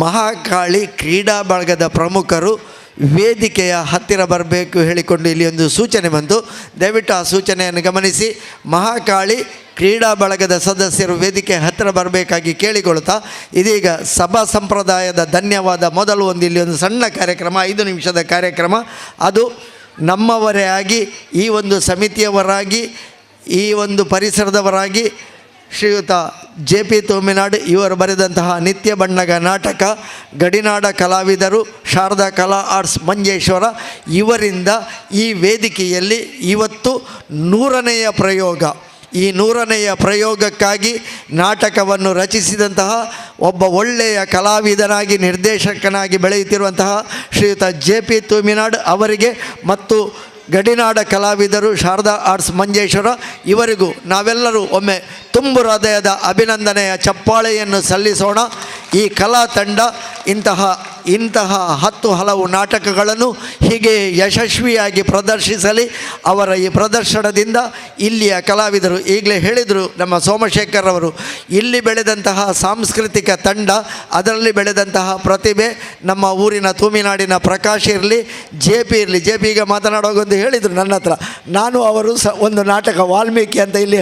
Mahakali ಕ್ರೀಡಾ ಬಳಗದ ಪ್ರಮುಖರು ವೇದಿಕೆಯ ಹತ್ತಿರ ಬರಬೇಕು ಹೇಳಿಕೊಂಡು ಇಲ್ಲಿ ಒಂದು ಸೂಚನೆ ಬಂತು. ದಯವಿಟ್ಟು ಆ ಸೂಚನೆಯನ್ನು ಗಮನಿಸಿ. ಮಹಾಕಾಳಿ ಕ್ರೀಡಾ ಬಳಗದ ಸದಸ್ಯರು ವೇದಿಕೆ ಹತ್ತಿರ ಬರಬೇಕಾಗಿ ಕೇಳಿಕೊಳ್ತಾ, ಇದೀಗ ಸಭಾ ಸಂಪ್ರದಾಯದ ಧನ್ಯವಾದ. ಮೊದಲು ಒಂದು ಇಲ್ಲಿ ಒಂದು ಸಣ್ಣ ಕಾರ್ಯಕ್ರಮ, 5 ನಿಮಿಷದ ಕಾರ್ಯಕ್ರಮ. ಅದು ನಮ್ಮವರೇ ಆಗಿ, ಈ ಒಂದು ಸಮಿತಿಯವರಾಗಿ, ಈ ಒಂದು ಪರಿಸರದವರಾಗಿ ಶ್ರೀಯುತ ಜೆ ಪಿ ತೂಮಿನಾಡ್ ಇವರು ಬರೆದಂತಹ ನಿತ್ಯ ಬಣ್ಣಗ ನಾಟಕ, ಗಡಿನಾಡ ಕಲಾವಿದರು ಶಾರದಾ ಕಲಾ ಆರ್ಟ್ಸ್ ಮಂಜೇಶ್ವರ ಇವರಿಂದ ಈ ವೇದಿಕೆಯಲ್ಲಿ ಇವತ್ತು 100ನೆಯ ಪ್ರಯೋಗ. ಈ 100ನೆಯ ಪ್ರಯೋಗಕ್ಕಾಗಿ ನಾಟಕವನ್ನು ರಚಿಸಿದಂತಹ ಒಬ್ಬ ಒಳ್ಳೆಯ ಕಲಾವಿದನಾಗಿ ನಿರ್ದೇಶಕನಾಗಿ ಬೆಳೆಯುತ್ತಿರುವಂತಹ ಶ್ರೀಯುತ ಜೆ ಪಿ ತೂಮಿನಾಡ್ ಅವರಿಗೆ ಮತ್ತು ಗಡಿನಾಡ ಕಲಾವಿದರು ಶಾರದಾ ಆರ್ಟ್ಸ್ ಮಂಜೇಶ್ವರ ಇವರಿಗೂ ನಾವೆಲ್ಲರೂ ಒಮ್ಮೆ ತುಂಬು ಹೃದಯದ ಅಭಿನಂದನೆಯ ಚಪ್ಪಾಳೆಯನ್ನು ಸಲ್ಲಿಸೋಣ. ಈ ಕಲಾ ತಂಡ ಇಂತಹ ಇಂತಹ 10 ಹಲವು ನಾಟಕಗಳನ್ನು ಹೀಗೆ ಯಶಸ್ವಿಯಾಗಿ ಪ್ರದರ್ಶಿಸಲಿ. ಅವರ ಈ ಪ್ರದರ್ಶನದಿಂದ ಇಲ್ಲಿಯ ಕಲಾವಿದರು, ಈಗಲೇ ಹೇಳಿದರು ನಮ್ಮ ಸೋಮಶೇಖರ್ ಅವರು, ಇಲ್ಲಿ ಬೆಳೆದಂತಹ ಸಾಂಸ್ಕೃತಿಕ ತಂಡ, ಅದರಲ್ಲಿ ಬೆಳೆದಂತಹ ಪ್ರತಿಭೆ ನಮ್ಮ ಊರಿನ ತೂಮಿನಾಡಿನ ಪ್ರಕಾಶ್ ಇರಲಿ, ಜೆ ಪಿ ಇರಲಿ. ಜೆ ಪಿ ಈಗ ಮಾತನಾಡುವಾಗ ಒಂದು ಹೇಳಿದರು ನನ್ನ ಹತ್ರ, ನಾನು ಅವರು ಒಂದು ನಾಟಕ ವಾಲ್ಮೀಕಿ ಅಂತ ಇಲ್ಲಿ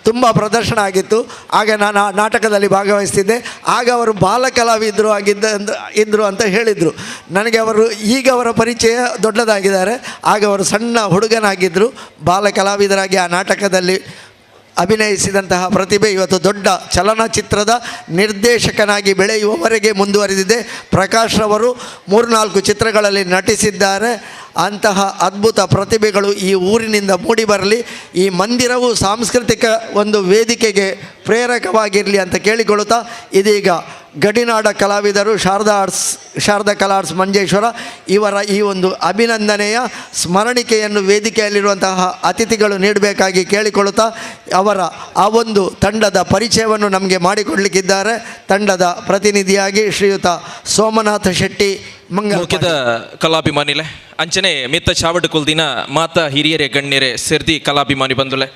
ತುಂಬ ಪ್ರದರ್ಶನ ಆಗಿತ್ತು. ಆಗ ನಾನು ಆ ನಾಟಕದಲ್ಲಿ ಭಾಗವಹಿಸ್ತಿದ್ದೆ. ಆಗ ಅವರು ಬಾಲ ಕಲಾವಿದರು ಆಗಿದ್ದ ಇದ್ದರು ಅಂತ ಹೇಳಿದರು ನನಗೆ. ಅವರು ಈಗ ಅವರ ಪರಿಚಯ ದೊಡ್ಡದಾಗಿದ್ದಾರೆ, ಆಗ ಅವರು ಸಣ್ಣ ಹುಡುಗನಾಗಿದ್ದರು. ಬಾಲ ಕಲಾವಿದರಾಗಿ ಆ ನಾಟಕದಲ್ಲಿ ಅಭಿನಯಿಸಿದಂತಹ ಪ್ರತಿಭೆ ಇವತ್ತು ದೊಡ್ಡ ಚಲನಚಿತ್ರದ ನಿರ್ದೇಶಕನಾಗಿ ಬೆಳೆಯುವವರೆಗೆ ಮುಂದುವರಿದಿದೆ. ಪ್ರಕಾಶ್ ರವರು 3-4 ಚಿತ್ರಗಳಲ್ಲಿ ನಟಿಸಿದ್ದಾರೆ. ಅಂತಹ ಅದ್ಭುತ ಪ್ರತಿಭೆಗಳು ಈ ಊರಿನಿಂದ ಮೂಡಿಬರಲಿ, ಈ ಮಂದಿರವು ಸಾಂಸ್ಕೃತಿಕ ಒಂದು ವೇದಿಕೆಗೆ ಪ್ರೇರಕವಾಗಿರಲಿ ಅಂತ ಕೇಳಿಕೊಳ್ಳುತ್ತಾ, ಇದೀಗ ಗಡಿನಾಡ ಕಲಾವಿದರು ಶಾರದಾ ಆರ್ಟ್ಸ್, ಶಾರದಾ ಕಲಾ ಆರ್ಟ್ಸ್ ಮಂಜೇಶ್ವರ ಇವರ ಈ ಒಂದು ಅಭಿನಂದನೆಯ ಸ್ಮರಣಿಕೆಯನ್ನು ವೇದಿಕೆಯಲ್ಲಿರುವಂತಹ ಅತಿಥಿಗಳು ನೀಡಬೇಕಾಗಿ ಕೇಳಿಕೊಳ್ಳುತ್ತಾ, ಅವರ ಆ ಒಂದು ತಂಡದ ಪರಿಚಯವನ್ನು ನಮಗೆ ಮಾಡಿಕೊಡಲಿಕ್ಕಿದ್ದಾರೆ ತಂಡದ ಪ್ರತಿನಿಧಿಯಾಗಿ ಶ್ರೀಯುತ ಸೋಮನಾಥ ಶೆಟ್ಟಿ ಮಂಗಲ. ಮುಖ್ಯದ ಕಲಾಭಿಮಾನಿಲೆ ಅಂಚನೆ ಮಿತ್ತ ಚಾವಡು ಕುಲ್ದಿನ ಮಾತಾ ಹಿರಿಯರೆ ಗಣ್ಯರೆ ಸೇರ್ದಿ ಕಲಾಭಿಮಾನಿ ಬಂದುಲೆ,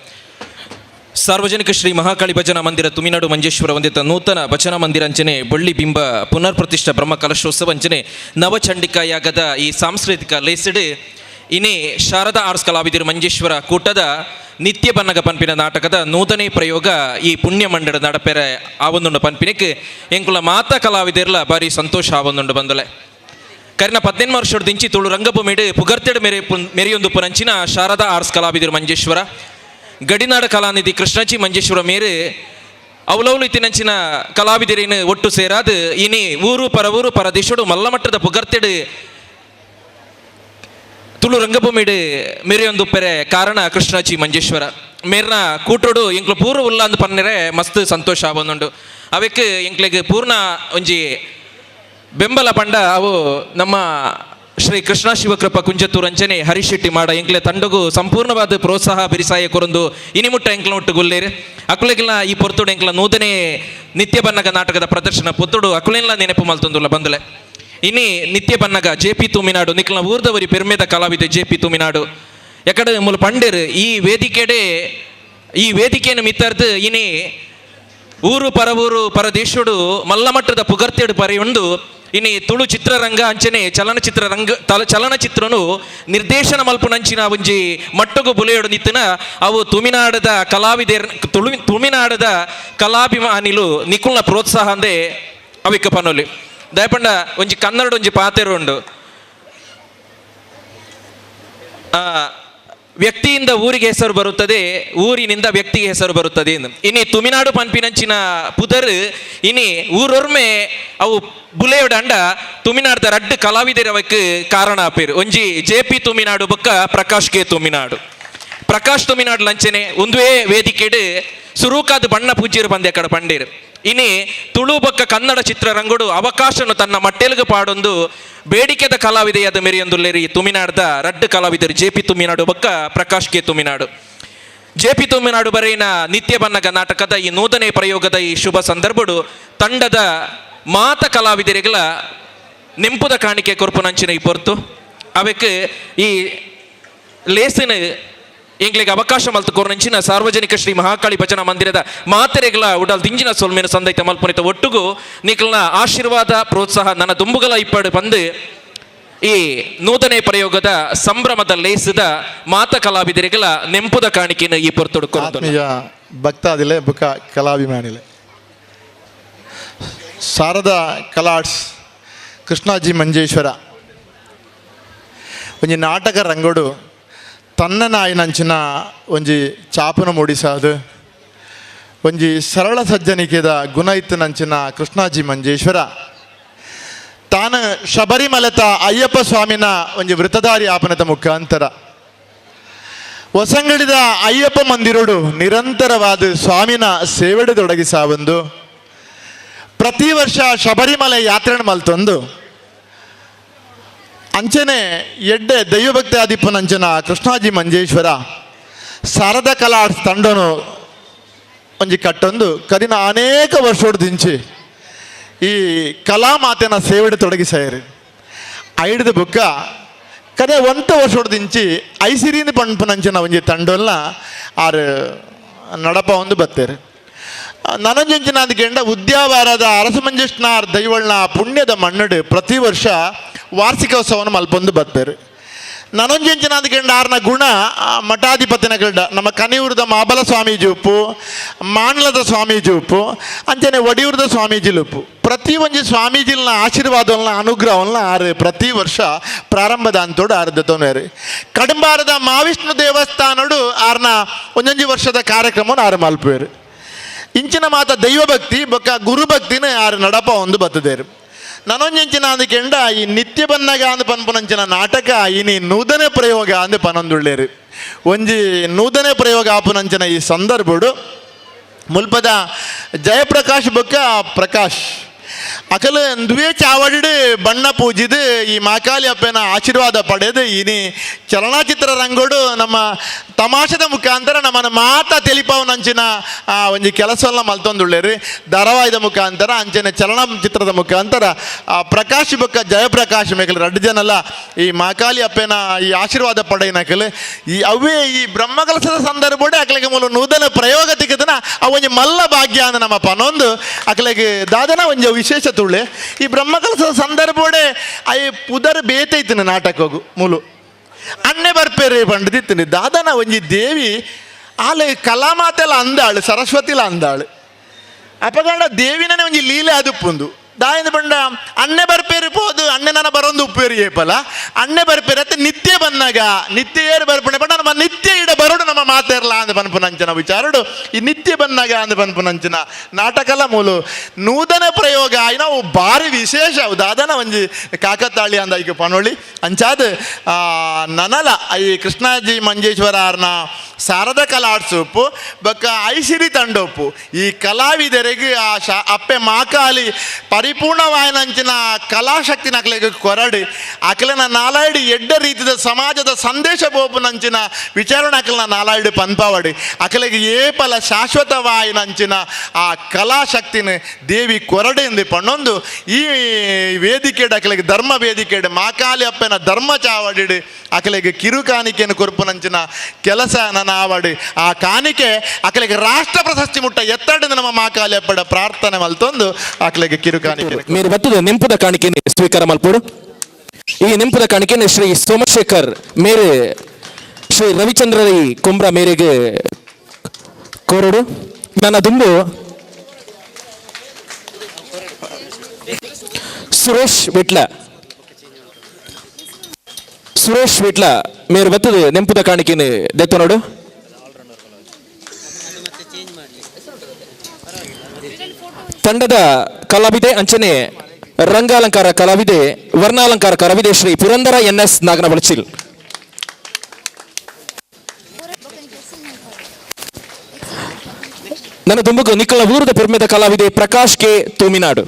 ಸಾರ್ವಜನಿಕ ಶ್ರೀ ಮಹಾಕಾಳಿ ಭಜನಾ ಮಂದಿರ ತುಮಿನಾಡು ಮಂಜೇಶ್ವರ ಹೊಂದಿದ್ದ ನೂತನ ಭಜನಾ ಮಂದಿರ ಅಂಚನೆ ಬಳ್ಳಿ ಬಿಂಬ ಪುನರ್ ಪ್ರತಿಷ್ಠಾ ಬ್ರಹ್ಮ ಕಲಶೋತ್ಸವ ಅಂಚನೆ ನವಚಂಡಿಕಾ ಯಾಗದ ಈ ಸಾಂಸ್ಕೃತಿಕ ಲೇಸಿಡ್ ಇನಿ ಶಾರದಾ ಆರ್ಟ್ಸ್ ಕಲಾವಿದರು ಮಂಜೇಶ್ವರ ಕೂಟದ ನಿತ್ಯ ಬನ್ನಗ ಪನ್ಪಿನ ನಾಟಕದ ನೂತನೇ ಪ್ರಯೋಗ ಈ ಪುಣ್ಯ ಮಂಡಳ ನಡಪೆರೆ ಆವೊಂದುಂಡು ಪನ್ಪಿನಕ್ಕೆ ಎಂಕುಲ ಮಾತಾ ಕಲಾವಿದರ್ಲ ಬಾರಿ ಸಂತೋಷ ಆವೊಂದುಂಡು ಬಂದುಲೆ. ಕರಿನ 18 ವರ್ಷದ ದಿಂಚಿ ತುಳು ರಂಗಭೂಮಿಡು ಪುಗರ್ತೆಡು ಮೆರೆ ಮೆರೆಯೊಂದು ಪುನಂಚಿನ ಶಾರದಾ ಆರ್ಟ್ಸ್ ಕಲಾವಿದರು ಮಂಜೇಶ್ವರ ಗಡಿನಾಡ ಕಲಾನಿಧಿ ಕೃಷ್ಣಜಿ ಮಂಜೇಶ್ವರ ಮೇರು ಅವಲೌಲು ಇತ್ತಿನಂಚಿನ ಕಲಾವಿದರೇನು ಒಟ್ಟು ಸೇರಾದು ಇನಿ ಊರು ಪರವೂರು ಪರದೇಶಡು ಮಲ್ಲಮಟ್ಟದ ಪುಗರ್ತೆಡು ತುಳು ರಂಗಭೂಮಿಡು ಮೆರೆಯೊಂದು ಪೆರೆ ಕಾರಣ ಕೃಷ್ಣಜಿ ಮಂಜೇಶ್ವರ ಮೇರ್ನ ಕೂಟೋಡು ಎಂಕ್ಲು ಪೂರ್ವ ಉಲ್ಲ ಅಂದ್ ಪನ್ನೆರೆ ಮಸ್ತ್ ಸಂತೋಷ ಆವೊಂದುಂಡು. ಅವಕ್ಕೆ ಎಂಕ್ಲೆಗ್ ಪೂರ್ಣ ಒಂಜಿ ಬೆಂಬಲ ಪಂಡ ಅವು ನಮ್ಮ ಶ್ರೀ ಕೃಷ್ಣ ಶಿವಕೃಪ ಕುಂಜತ್ತೂರು ಅಂಚನೆ ಹರಿಶೆಟ್ಟಿ ಮಾಡ ಎಂಕ್ಲೆ ತಂಡಗು ಸಂಪೂರ್ಣವಾದ ಪ್ರೋತ್ಸಾಹ ಬಿರಿಸಾಯ ಕೊರೊಂದು ಇನಿಮುಟ್ಟ ಎಂಕ್ಲ ಒಟ್ಟು ಗುಲ್ಲೇರು ಅಕುಲೆಗಿಲ್ಲ ಈ ಪೊರ್ತುಡು ಎಂಕ್ಲ ನೂತನೆ ನಿತ್ಯ ಬನ್ನಗ ನಾಟಕದ ಪ್ರದರ್ಶನ ಪೊತ್ತುಡು ಅಕುಲೆಲ್ಲ ನೆನಪು ಮಲ್ತೊಂದುಲ್ಲ ಬಂದಲೆ. ಇನಿ ನಿತ್ಯ ಬನ್ನಗ ಜೆ ಪಿ ತೂಮಿನಾಡು ನಿಕ್ಲ ಊರ್ದವರಿ ಪೆರ್ಮೆದ ಕಲಾವಿದೆ ಜೆ ಪಿ ತೂಮಿನಾಡು ಎಕಡೆ ಮೂಲ ಪಂಡೇರು ಈ ವೇದಿಕೆಡೆ ಈ ವೇದಿಕೆಯನ್ನು ಮಿತ್ತರ್ದು ಇನಿ ಊರು ಪರವೂರು ಪರದೇಶುಡು ಮಲ್ಲಮಟ್ಟದ ಪುಗರ್ತೆಡು ಪರೆಯುಂಡು ಇನಿ ತುಳು ಚಿತ್ರರಂಗ ಅಂಚನೆ ಚಲನಚಿತ್ರ ರಂಗ ಚಲನಚಿತ್ರನು ನಿರ್ದೇಶನ ಮಲ್ಪುನಂಚಿನ ಒಂಜಿ ಮಟ್ಟಗು ಬುಲೆಯೊಡು ನಿತ್ತಿನ ಅವು ತುಮಿನಾಡದ ಕಲಾವಿದೆರ್ ತುಳು ತುಮಿನಾಡದ ಕಲಾಭಿಮಾನಿಲು ನಿಕುಲ್ನ ಪ್ರೋತ್ಸಾಹ ಅಂದೆ ಅವಿಕ್ಕ ಪನೊಲಿ. ದಯಪಂಡ ಒಂಜಿ ಕನ್ನಡ ಒಂಜಿ ಪಾತೆರು ಉಂಡು, ವ್ಯಕ್ತಿಯಿಂದ ಊರಿಗೆ ಹೆಸರು ಬರುತ್ತದೆ, ಊರಿನಿಂದ ವ್ಯಕ್ತಿಗೆ ಹೆಸರು ಬರುತ್ತದೆ ಎಂದು. ಇನಿ ತುಮಿನಾಡು ಪನ್ಪಿನಂಚಿನ ಪುದರ್ ಇನಿ ಊರೊರ್ಮೆ ಅವು ಬುಲೆಯೊಡಂಡ ತುಮಿನಾಡ್ದ ರಡ್ಡು ಕಲಾವಿದರವಕ್ಕೆ ಕಾರಣ ಆಪೇರು. ಒಂಜಿ ಜೆ ಪಿ ತುಮಿನಾಡು ಬೊಕ್ಕ ಪ್ರಕಾಶ್ ಕೆ ತುಮಿನಾಡು. ಪ್ರಕಾಶ್ ತುಮಿನಾಡು ಲಂಚನೆ ಒಂದುವೇ ವೇದಿಕೆಡು ಸುರೂಕಾದ ಬಣ್ಣ ಪೂಜ್ಯರು ಬಂದೆ ಕಡ ಪಂಡೇರು. ಇನಿ ತುಳು ಬೊಕ್ಕ ಕನ್ನಡ ಚಿತ್ರರಂಗಡು ಅವಕಾಶನು ತನ್ನ ಮಟ್ಟೆಲ್ಗು ಪಾಡೊಂದು ಬೇಡಿಕೆದ ಕಲಾವಿದೆಯಾದ ಮೆರೆಯೊಂದುಲ್ಲೇರಿ ತುಮಿನಾಡ್ದ ರಡ್ಡು ಕಲಾವಿದರು ಜೆ ಪಿ ತುಮಿನಾಡು ಬೊಕ್ಕ Prakash K Tuminadu. J P Tuminadu ಬರೆಯಿನ ನಿತ್ಯ ಬನ್ನಗ ನಾಟಕದ ಈ ನೂತನ ಪ್ರಯೋಗದ ಈ ಶುಭ ಸಂದರ್ಭಡು ತಂಡದ ಮಾತ ಕಲಾವಿದರಿಗಳ ನೆಂಪುದ ಕಾಣಿಕೆ ಕೊರ್ಪುನಂಚಿನ ಈ ಪೊರ್ತು ಅವಕ್ಕೆ ಈ ಲೇಸಿನ ಎಂಕ್ಲೆಗ್ ಅವಕಾಶ ಮಲ್ತು ಕೊರ್ನಂಚಿನ ಸಾರ್ವಜನಿಕ ಶ್ರೀ ಮಹಾಕಾಳಿ ಭಜನಾ ಮಂದಿರದ ಮಾತೆರೆಗಳ ಉಡಲ್ ದಿಂಜಿನ ಸೊಲ್ಮೆನು ಸಂದೈತ ಮಲ್ಪುನಿತ ಒಟ್ಟುಗು ನಿಕಲ್ನ ಆಶೀರ್ವಾದ ಪ್ರೋತ್ಸಾಹ ನನ್ನ ದುಂಬುಗಲ ಇಪ್ಪಡು ಬಂದು ಈ ನೂತನ ಪ್ರಯೋಗದ ಸಂಭ್ರಮದ ಲೇಸದ ಮಾತ ಕಲಾವಿದರಿಗಳ ನೆಂಪುದ ಕಾಣಿಕೆಯನ್ನು ಈ ಪೊರ್ತುಡು ಆತ್ಮೀಯ ಭಕ್ತಾದಿಲೆ ಬುಕ ಕಲಾಭಿಮಾನಿಲೆ ಶಾರದಾ ಕಲಾರ್ಟ್ಸ್ ಕೃಷ್ಣಾಜಿ ಮಂಜೇಶ್ವರ ಒಂಜಿ ನಾಟಕ ರಂಗೋಡು ತನ್ನ ನಾಯಿನಂಚಿನ ಒಂಜಿ ಚಾಪನ ಮೂಡಿಸಾದು ಒಂಜಿ ಸರಳ ಸಜ್ಜನಿಕೆದ ಗುಣ ಇತ್ತನಂಚಿನ ಕೃಷ್ಣಾಜಿ ಮಂಜೇಶ್ವರ ತಾನು ಶಬರಿಮಲೆತ ಅಯ್ಯಪ್ಪ ಸ್ವಾಮಿನ ಒಂಜಿ ವೃತಧಾರಿ ಆಪನದ ಮುಖಾಂತರ ಹೊಸಂಗಡಿದ ಅಯ್ಯಪ್ಪ ಮಂದಿರೋಡು ನಿರಂತರವಾದ ಸ್ವಾಮಿನ ಸೇವೆಡೆ ತೊಡಗಿಸಾವಂದು ಪ್ರತಿ ವರ್ಷ ಶಬರಿಮಲೆ ಯಾತ್ರೆ ಮಲ್ತೊಂದು ಅಂಚನೆ ಎಡ್ಡೆ ದೈವಭಕ್ತಿ ಆದಿಪ್ಪನಂಚನ ಕೃಷ್ಣಾಜಿ ಮಂಜೇಶ್ವರ ಶಾರದಾ ಕಲಾ ಆರ್ಟ್ಸ್ ತಂಡನು ಒಂಜಿ ಕಟ್ಟೊಂದು ಕರಿನ ಅನೇಕ ವರ್ಷೋಡು ದಿಂಚಿ ಈ ಕಲಾಮಾತೆನ ಸೇವೆಡೆ ತೊಡಗಿಸಾಯರು. ಐಡ್ದ ಬುಕ್ಕ ಕರೆ ಒಂತ ವರ್ಷೋಡು ದಿಂಚಿ ಐಸಿರಿನ ಪಂಪನಂಚಿನ ಒಂಜಿ ತಂಡೊಲ್ಲ ಆರು ನಡಪ ಒಂದು ಬತ್ತೇರು. ನನಂಜಂಚಿನ ಗೆಂಡ ಉದ್ಯಾವಾರದ ಅರಸಮಂಜೇಶ್ನಾರ್ ದೈವಳ್ನ ಪುಣ್ಯದ ಮಣ್ಣಡು ಪ್ರತಿ ವರ್ಷ ವಾರ್ಷಿಕೋತ್ಸವನ ಮಲ್ಪೊಂದು ಬತ್ತೇರು. ನನಂಜಂಚಿನ ಗೆಂಡ ಆರ್ನ ಗುಣ ಮಠಾಧಿಪತಿನ ಗಂಡ ನಮ್ಮ ಕನಿಯೂರದ ಮಾಬಲ ಸ್ವಾಮೀಜಿ ಉಪ್ಪು, ಮಾನ್ಲದ ಸ್ವಾಮೀಜಿ ಉಪ್ಪು, ಅಂಚನೆ ಒಡಿಯೂರದ ಸ್ವಾಮೀಜಿ ಉಪ್ಪು. ಪ್ರತಿ ಒಂಜಿ ಸ್ವಾಮೀಜಿಲ್ನ ಆಶೀರ್ವಾದವನ್ನ ಅನುಗ್ರಹವನ್ನ ಆರು ಪ್ರತಿ ವರ್ಷ ಪ್ರಾರಂಭದ ಅಂತೋಡು ಆರು ದತ್ತೋನೇರು. ಕಡಂಬಾರದ ಮಹಾವಿಷ್ಣು ದೇವಸ್ಥಾನಡು ಆರ್ನ ಒಂದೊಂಜಿ ವರ್ಷದ ಕಾರ್ಯಕ್ರಮವನ್ನು ಆರು ಮಲ್ಪುವೇರು. ಇಂಚಿನ ಮಾತ ದೈವಭಕ್ತಿ ಬೊಕ್ಕ ಗುರುಭಕ್ತಿನ ಆರು ನಡಪ ಒಂದು ಬತ್ತದೇರು. ನನೊಂಜಂಚಿನ ಅಂದಕೆಂಡ ಈ ನಿತ್ಯ ಬನ್ನಗ ಅಂದ್ ಪನ್ಪುನಂಚಿನ ನಾಟಕ ಇನಿ ನೂತನ ಪ್ರಯೋಗ ಅಂದ್ ಪನೊಂದುಳ್ಳೇರು. ಒಂಜಿ ನೂತನ ಪ್ರಯೋಗ ಆಪುನಂಚಿನ ಈ ಸಂದರ್ಭಡು ಮುಲ್ಪದ ಜಯಪ್ರಕಾಶ್ ಬೊಕ್ಕ ಪ್ರಕಾಶ್ ಅಕಲ ದುವೆ ಚಾವಡಿಡು ಬಣ್ಣ ಪೂಜಿದು ಈ ಮಾಕಾಲಿ ಅಪ್ಪನ ಆಶೀರ್ವಾದ ಪಡೆದು ಇನಿ ಚಲನಚಿತ್ರ ರಂಗೋಡು ನಮ್ಮ ತಮಾಷೆದ ಮುಖಾಂತರ ನಮ್ಮನ್ನ ಮಾತ ತಿಳಿಪವನಂಚಿನ ಒಂಜಿ ಕೆಲಸವನ್ನ ಮಲ್ತೊಂದುಳ್ಳೇರಿ. ಧಾರಾವಾಹಿದ ಮುಖಾಂತರ ಅಂಚನೆ ಚಲನಚಿತ್ರದ ಮುಖಾಂತರ ಪ್ರಕಾಶ್ ಬೊಕ್ಕ ಜಯಪ್ರಕಾಶ್ ಮೇಕಲ್ ರಡ್ಡು ಜನಲ ಈ ಮಾಕಾಲಿ ಅಪ್ಪನ ಈ ಆಶೀರ್ವಾದ ಪಡೆಯಿನಕಲ್ ಈ ಅವೇ ಈ ಬ್ರಹ್ಮಕಲಸದ ಸಂದರ್ಭೋಡೆ ಅಕಲಿಗೆ ಮೂಲ ನೂತನ ಪ್ರಯೋಗ ತಿಕ್ಕದನ ಆ ಒಂಜಿ ಮಲ್ಲ ಭಾಗ್ಯ ಅಂದ ನಮ್ಮ ಪನೊಂದು ಅಕಲಿಗೆ ದಾದನ ಒಂಜಿ ವಿಶೇಷ ತುಳ್ಳೆ ಈ ಬ್ರಹ್ಮಕಲಸದ ಸಂದರ್ಭೋಡೆ I ಪುದರ್ ಬೇತೈತಿನ ನಾಟಕಗು ಮೂಲು ಅಣ್ಣೆ ಬರ್ಪೇರೆ ಪಂಡದಿತ್ತಿನಿ ದಾದನ ಒಂಜಿ ದೇವಿ ಆಲೆ ಕಲಾಮಾತೆಲ ಅಂದಾಳು ಸರಸ್ವತಿಲ ಅಂದಾಳು ಅಪಗಂಡ ದೇವಿನೇ ಒಂಜಿ ಲೀಲೆ ಅದುಪ್ಪುಂದು ದಾಯಿಂದ ಬಂಡ ಅಣ್ಣೆ ಬರ್ಪೇರು ಪೋದು ಅಣ್ಣೆ ನನ್ನ ಬರೊಂದು ಉಪ್ಪೇರು ಏಪಲ ಅಣ್ಣೆ ಬರ್ಪೇರು ಅತ್ತೆ ನಿತ್ಯ ಬಂದಾಗ ನಿತ್ಯ ಏರು ಬರ್ಪಣೆ ಬಟ್ ನಮ್ಮ ನಿತ್ಯ ಇಡ ಬರೋಡು ನಮ್ಮ ಮಾತೇರ್ಲ ಅಂದ ಪನ್ಪುನಂಚನ ವಿಚಾರಡು ಈ ನಿತ್ಯ ಬಂದಾಗ ಅಂದ ಪನ್ಪುನಂಚನ ನಾಟಕಲ ಮೂಲು ನೂತನ ಪ್ರಯೋಗ ನಾವು ಭಾರಿ ವಿಶೇಷ ದಾದನ ಒಂಜಿ ಕಾಕತಾಳಿ ಅಂದ ಈಗ ಪನೊಳಿ ಅಂಚಾದ ನನಲ ಈ ಕೃಷ್ಣಾಜಿ ಮಂಜೇಶ್ವರ ಆರ್ನ ಶಾರದಾ ಕಲಾ ಆರ್ಟ್ಸ್ ಉಪ್ಪು ಬೊಕ್ಕ ಐಸಿರಿ ತಂಡೊಪ್ಪು ಈ ಕಲಾವಿದರಿಗೆ ಆ ಶಾ ಅಪ್ಪೆ ಮಾಕಾಲಿ ಪರಿಪೂರ್ಣವಾಯನಂಚಿನ ಕಲಾಶಕ್ತಿ ನಕಲಿಗೆ ಕೊರಡಿ ಅಕಲನ ನಾಲಾಯ್ಡು ಎಡ್ಡ ರೀತಿದ ಸಮಾಜದ ಸಂದೇಶ ಬೋಪುನಂಚಿನ ವಿಚಾರಣೆ ಅಕಲನ ನಾಲಾಯ್ಡು ಪನ್ಪಾವಡಿ ಅಕಲಿಗೆ ಏಪಲ ಶಾಶ್ವತವಾಯಿನಂಚಿನ ಆ ಕಲಾಶಕ್ತಿನ ದೇವಿ ಕೊರಡೆ ಎಂದು ಪಣ್ಣೊಂದು ಈ ವೇದಿಕೆಡ್ ಅಕಲಿಗೆ ಧರ್ಮ ವೇದಿಕೆಡ್ ಮಾಕಾಲಿ ಅಪ್ಪನ ಧರ್ಮ ಚಾವಡಿಡು ಅಕಲಿಗೆ ಕಿರು ಕಾಣಿಕೆಯನ್ನು ಕೊರ್ಪುನಂಚಿನ ಕೆಲಸ ನನ್ನ ಆವಡಿ ಆ ಕಾಣಿಕೆ ಅಕಲಿಗೆ ರಾಷ್ಟ್ರ ಪ್ರಶಸ್ತಿ ಮುಟ್ಟ ಎತ್ತಡ ನಮ್ಮ ಮಾಕಾಲಿ ಅಪ್ಪಡ ಪ್ರಾರ್ಥನೆ ಮಲ್ತೊಂದು ಅಕಲಿಗೆ ಕಿರು ಕಾಣಿಕೆ మీరు ಬತ್ತದ ನೆಂಪುದ ಕಾಣಿಕೆಯನ್ನು ಸ್ವೀಕಾರ ಮಲ್ಪೋಡು. ಈ ನೆಂಪುದ ಕಾಣಿಕೆಯನ್ನು ಶ್ರೀ ಸೋಮಶೇಖರ್ ಮೇರೆ ಶ್ರೀ ರವಿಚಂದ್ರ ರೈ ಕುಂಬ್ರ ಮೇರೆಗೆ ಕೋರಡು. ನನ್ನ ದುಂಬು ಸುರೇಶ್ ವಿಟ್ಲ, ಸುರೇಶ್ ವಿಟ್ಲ ಮೇರು ಬತ್ತದ ನೆಂಪುದ ಕಾಣಿಕೆಯನ್ನು ದೆತ್ತನೋಡು. ತಂಡದ ಕಲಾವಿದೆ ಅಂಚನೆ ರಂಗಾಲಂಕಾರ ಕಲಾವಿದೆ ವರ್ಣಾಲಂಕಾರ ಕಲಾವಿದೆ ಶ್ರೀ ಪುರಂದರ ಎನ್ ಎಸ್ ನಾಗನಬಳಚಿಲ್. ನನ್ನ ತುಂಬುಗು ನಿಕ್ಕಳ ಊರದ ಪೆರ್ಮೆದ ಕಲಾವಿದೆ ಪ್ರಕಾಶ್ ಕೆ ತೂಮಿನಾಡು.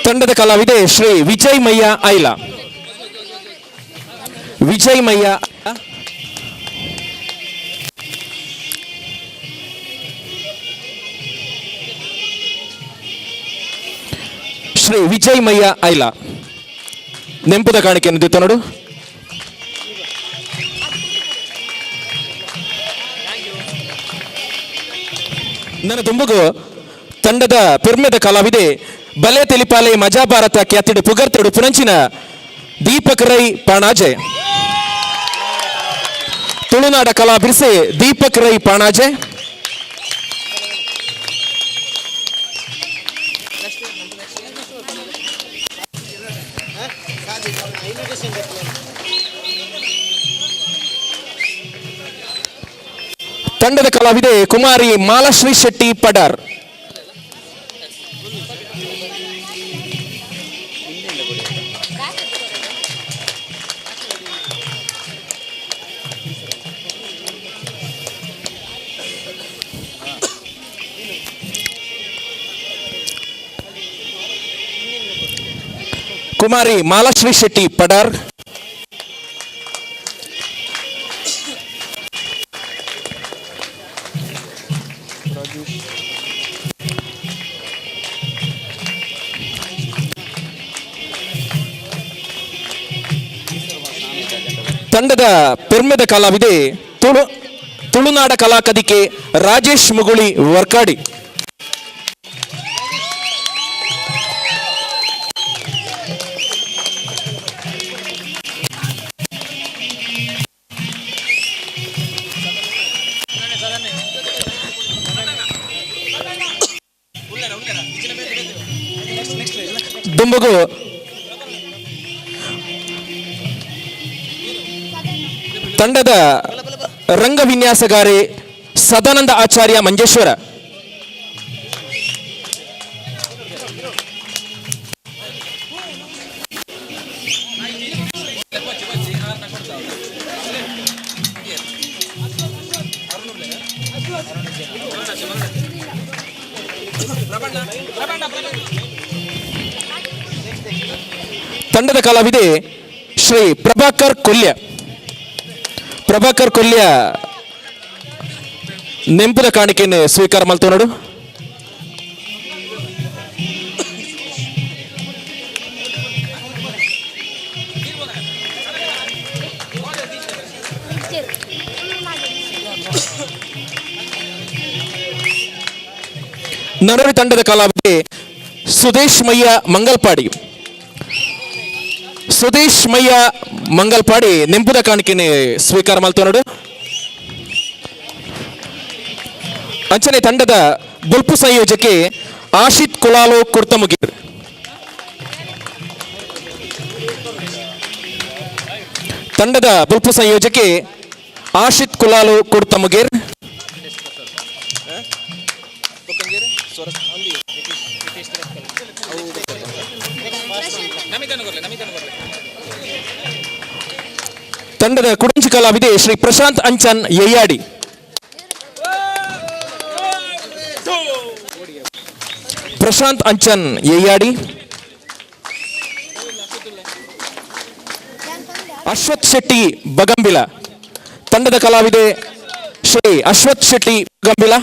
ತಂಡದ ಕಲಾವಿದೆ ಶ್ರೀ ವಿಜಯ್ ಮಯ್ಯ ಐಲ, ವಿಜಯ್ ಮಯ್ಯ. ಶ್ರೀ ವಿಜಯ್ ಮಯ್ಯ ಐಲ ನೆಂಪುದ ಕಾಣಿಕೆಯನ್ನು ದಿತ್ತನೋಡು. ನನ್ನ ತುಂಬುಗು ತಂಡದ ಪೆರ್ಮೆದ ಕಲಾವಿದೆ ಬಲೆ ತೆಲಿಪಾಲೆ ಮಜಾ ಭಾರತ ಖ್ಯಾತಿಡು ಪುಗರ್ತೆಡು ಪುನಂಚಿನ ದೀಪಕ್ ರೈ ಪಾಣಾಜೆ. ತುಳುನಾಡ ಕಲಾ ಬಿರ್ಸೆ ದೀಪಕ್ ರೈ ಪಾಣಾಜೆ. ತಂಡದ ಕಲಾವಿದೆ ಕುಮಾರಿ ಮಾಲಶ್ರೀ ಶೆಟ್ಟಿ ಪಡಾರ್. ಕುಮಾರಿ ಮಾಲಶ್ರೀ ಶೆಟ್ಟಿ ಪಡಾರ್. ತಂಡದ ಪೆರ್ಮೆದ ಕಲಾವಿದೆ ತುಳುನಾಡ ಕಲಾಕದಿಕೆ ರಾಜೇಶ್ ಮುಗುಳಿ ವರ್ಕಾಡಿ. ದುಂಬುಗು ತಂಡದ ರಂಗ ವಿನ್ಯಾಸಗಾರಿ ಸದಾನಂದ ಆಚಾರ್ಯ ಮಂಜೇಶ್ವರ. ತಂಡದ ಕಲಾವಿದೆ ಶ್ರೀ ಪ್ರಭಾಕರ್ ಕೊಲ್ಯ. ಪ್ರಭಾಕರ್ ಕೊಲ್ಯ ನೆಂಪುದ ಕಾಣಿಕೆಯನ್ನು ಸ್ವೀಕಾರ ಮಲ್ತೋನಡು. ನರವಿ ತಂಡದ ಕಲಾವಿದೆ ಸುದೇಶ್ ಮಯ್ಯ ಮಂಗಲ್ಪಾಡಿ. ಸುದೇಶ್ ಮಯ್ಯ ಮಂಗಲ್ಪಾಡಿ ನೆಂಪುದ ಕಾಣಿಕೆನೆ ಸ್ವೀಕಾರ ಮಲ್ತೋನಡು. ಅಂಚನೆ ತಂಡದ ಬೊಲ್ಪು ಸಂಯೋಜಕೆ ಆಶಿತ್ ಕುಲಾಲು ಕುರ್ತಮುಗೀರ್. ತಂಡದ ಬೊಲ್ಪು ಸಂಯೋಜಕೆ ಆಶಿತ್ ಕುಲಾಲು ಕುರ್ತಮುಗೀರ್. ತಂಡದ ಕುಡಂಚಿ ಕಲಾವಿದೆ ಶ್ರೀ ಪ್ರಶಾಂತ್ ಅಂಚನ್ ಯಯ್ಯಾಡಿ. ಪ್ರಶಾಂತ್ ಅಂಚನ್ ಯಯ್ಯಾಡಿ. ಅಶ್ವಥ್ ಶೆಟ್ಟಿ ಬಗಂಬಿಲ. ತಂಡದ ಕಲಾವಿದೆ ಶ್ರೀ ಅಶ್ವಥ್ ಶೆಟ್ಟಿ ಬಗಂಬಿಲ.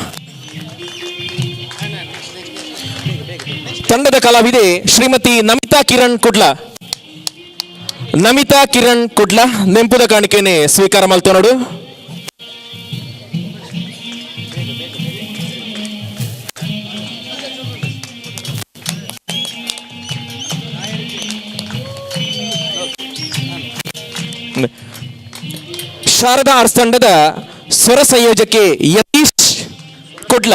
ತಂಡದ ಕಲಾವಿದೆ ಶ್ರೀಮತಿ ನಮಿತಾ ಕಿರಣ್ ಕುಡ್ಲ. ನಮಿತಾ ಕಿರಣ್ ಕುಡ್ಲ ನೆಂಪುದ ಕಾಣಿಕೆನೆ ಸ್ವೀಕಾರ ಮಲ್ತೋನಡು. ಶಾರದಾ ಆರ್ಟ್ಸ್ ತಂಡದ ಸ್ವರ ಸಂಯೋಜಕಿ ಯತೀಶ್ ಕುಡ್ಲ.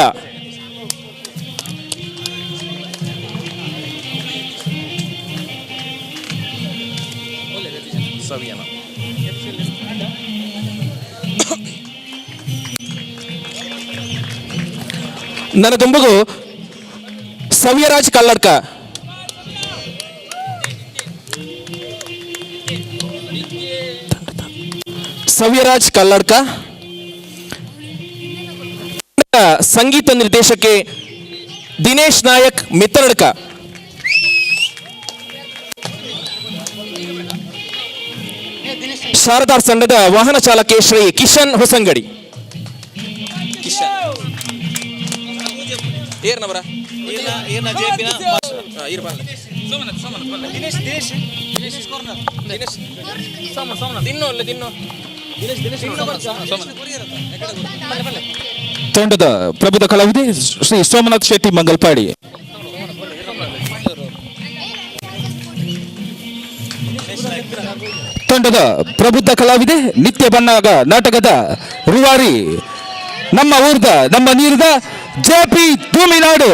ನನ್ನ ದುಂಬಗು ಸವ್ಯರಾಜ್ ಕಲ್ಲಡ್ಕ. ಸವ್ಯರಾಜ್ ಕಲ್ಲಡ್ಕ. ಸಂಗೀತ ನಿರ್ದೇಶಕೆ ದಿನೇಶ್ ನಾಯಕ್ ಮಿತ್ರಡ್ಕ. ಶಾರದಾ ತಂಡದ ವಾಹನ ಚಾಲಕೆ ಶ್ರೀ ಕಿಶನ್ ಹೊಸಂಗಡಿ. ತಂಡದ ಪ್ರಬುದ್ಧ ಕಲಾವಿದೆ ಶ್ರೀ ಸೋಮನಾಥ್ ಶೆಟ್ಟಿ ಮಂಗಲ್ಪಾಡಿ. ತಂಡದ ಪ್ರಬುದ್ಧ ಕಲಾವಿದೆ ನಿತ್ಯ ಬಣ್ಣಗ ನಾಟಕದ ರೂವಾರಿ ನಮ್ಮ ಊರ್ದ ನಮ್ಮ ನೀರ್ದ ಜೆ ಪಿ ತೂಮಿನಾಡು.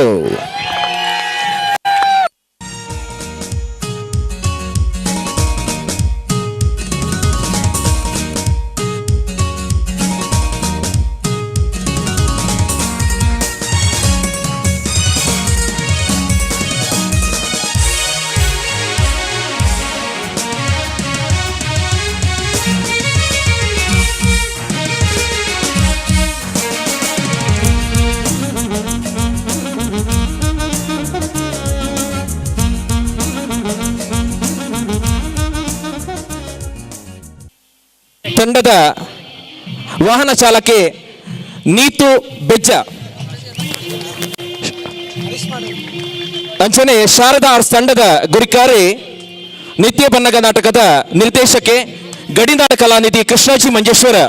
ತಂಡದ ವಾಹನ ಚಾಲಕಿ ನೀತು ಬೆಜ್ಜ, ಅಂಚನೆ ಶಾರದಾ ಆರ್ಟ್ಸ್ ತಂಡದ ಗುರಿಕಾರಿ ನಿತ್ಯ ಬನ್ನಗ ನಾಟಕದ ನಿರ್ದೇಶಕೆ ಗಡಿನಾಡ ಕಲಾನಿಧಿ ಕೃಷ್ಣಾಜಿ ಮಂಜೇಶ್ವರ.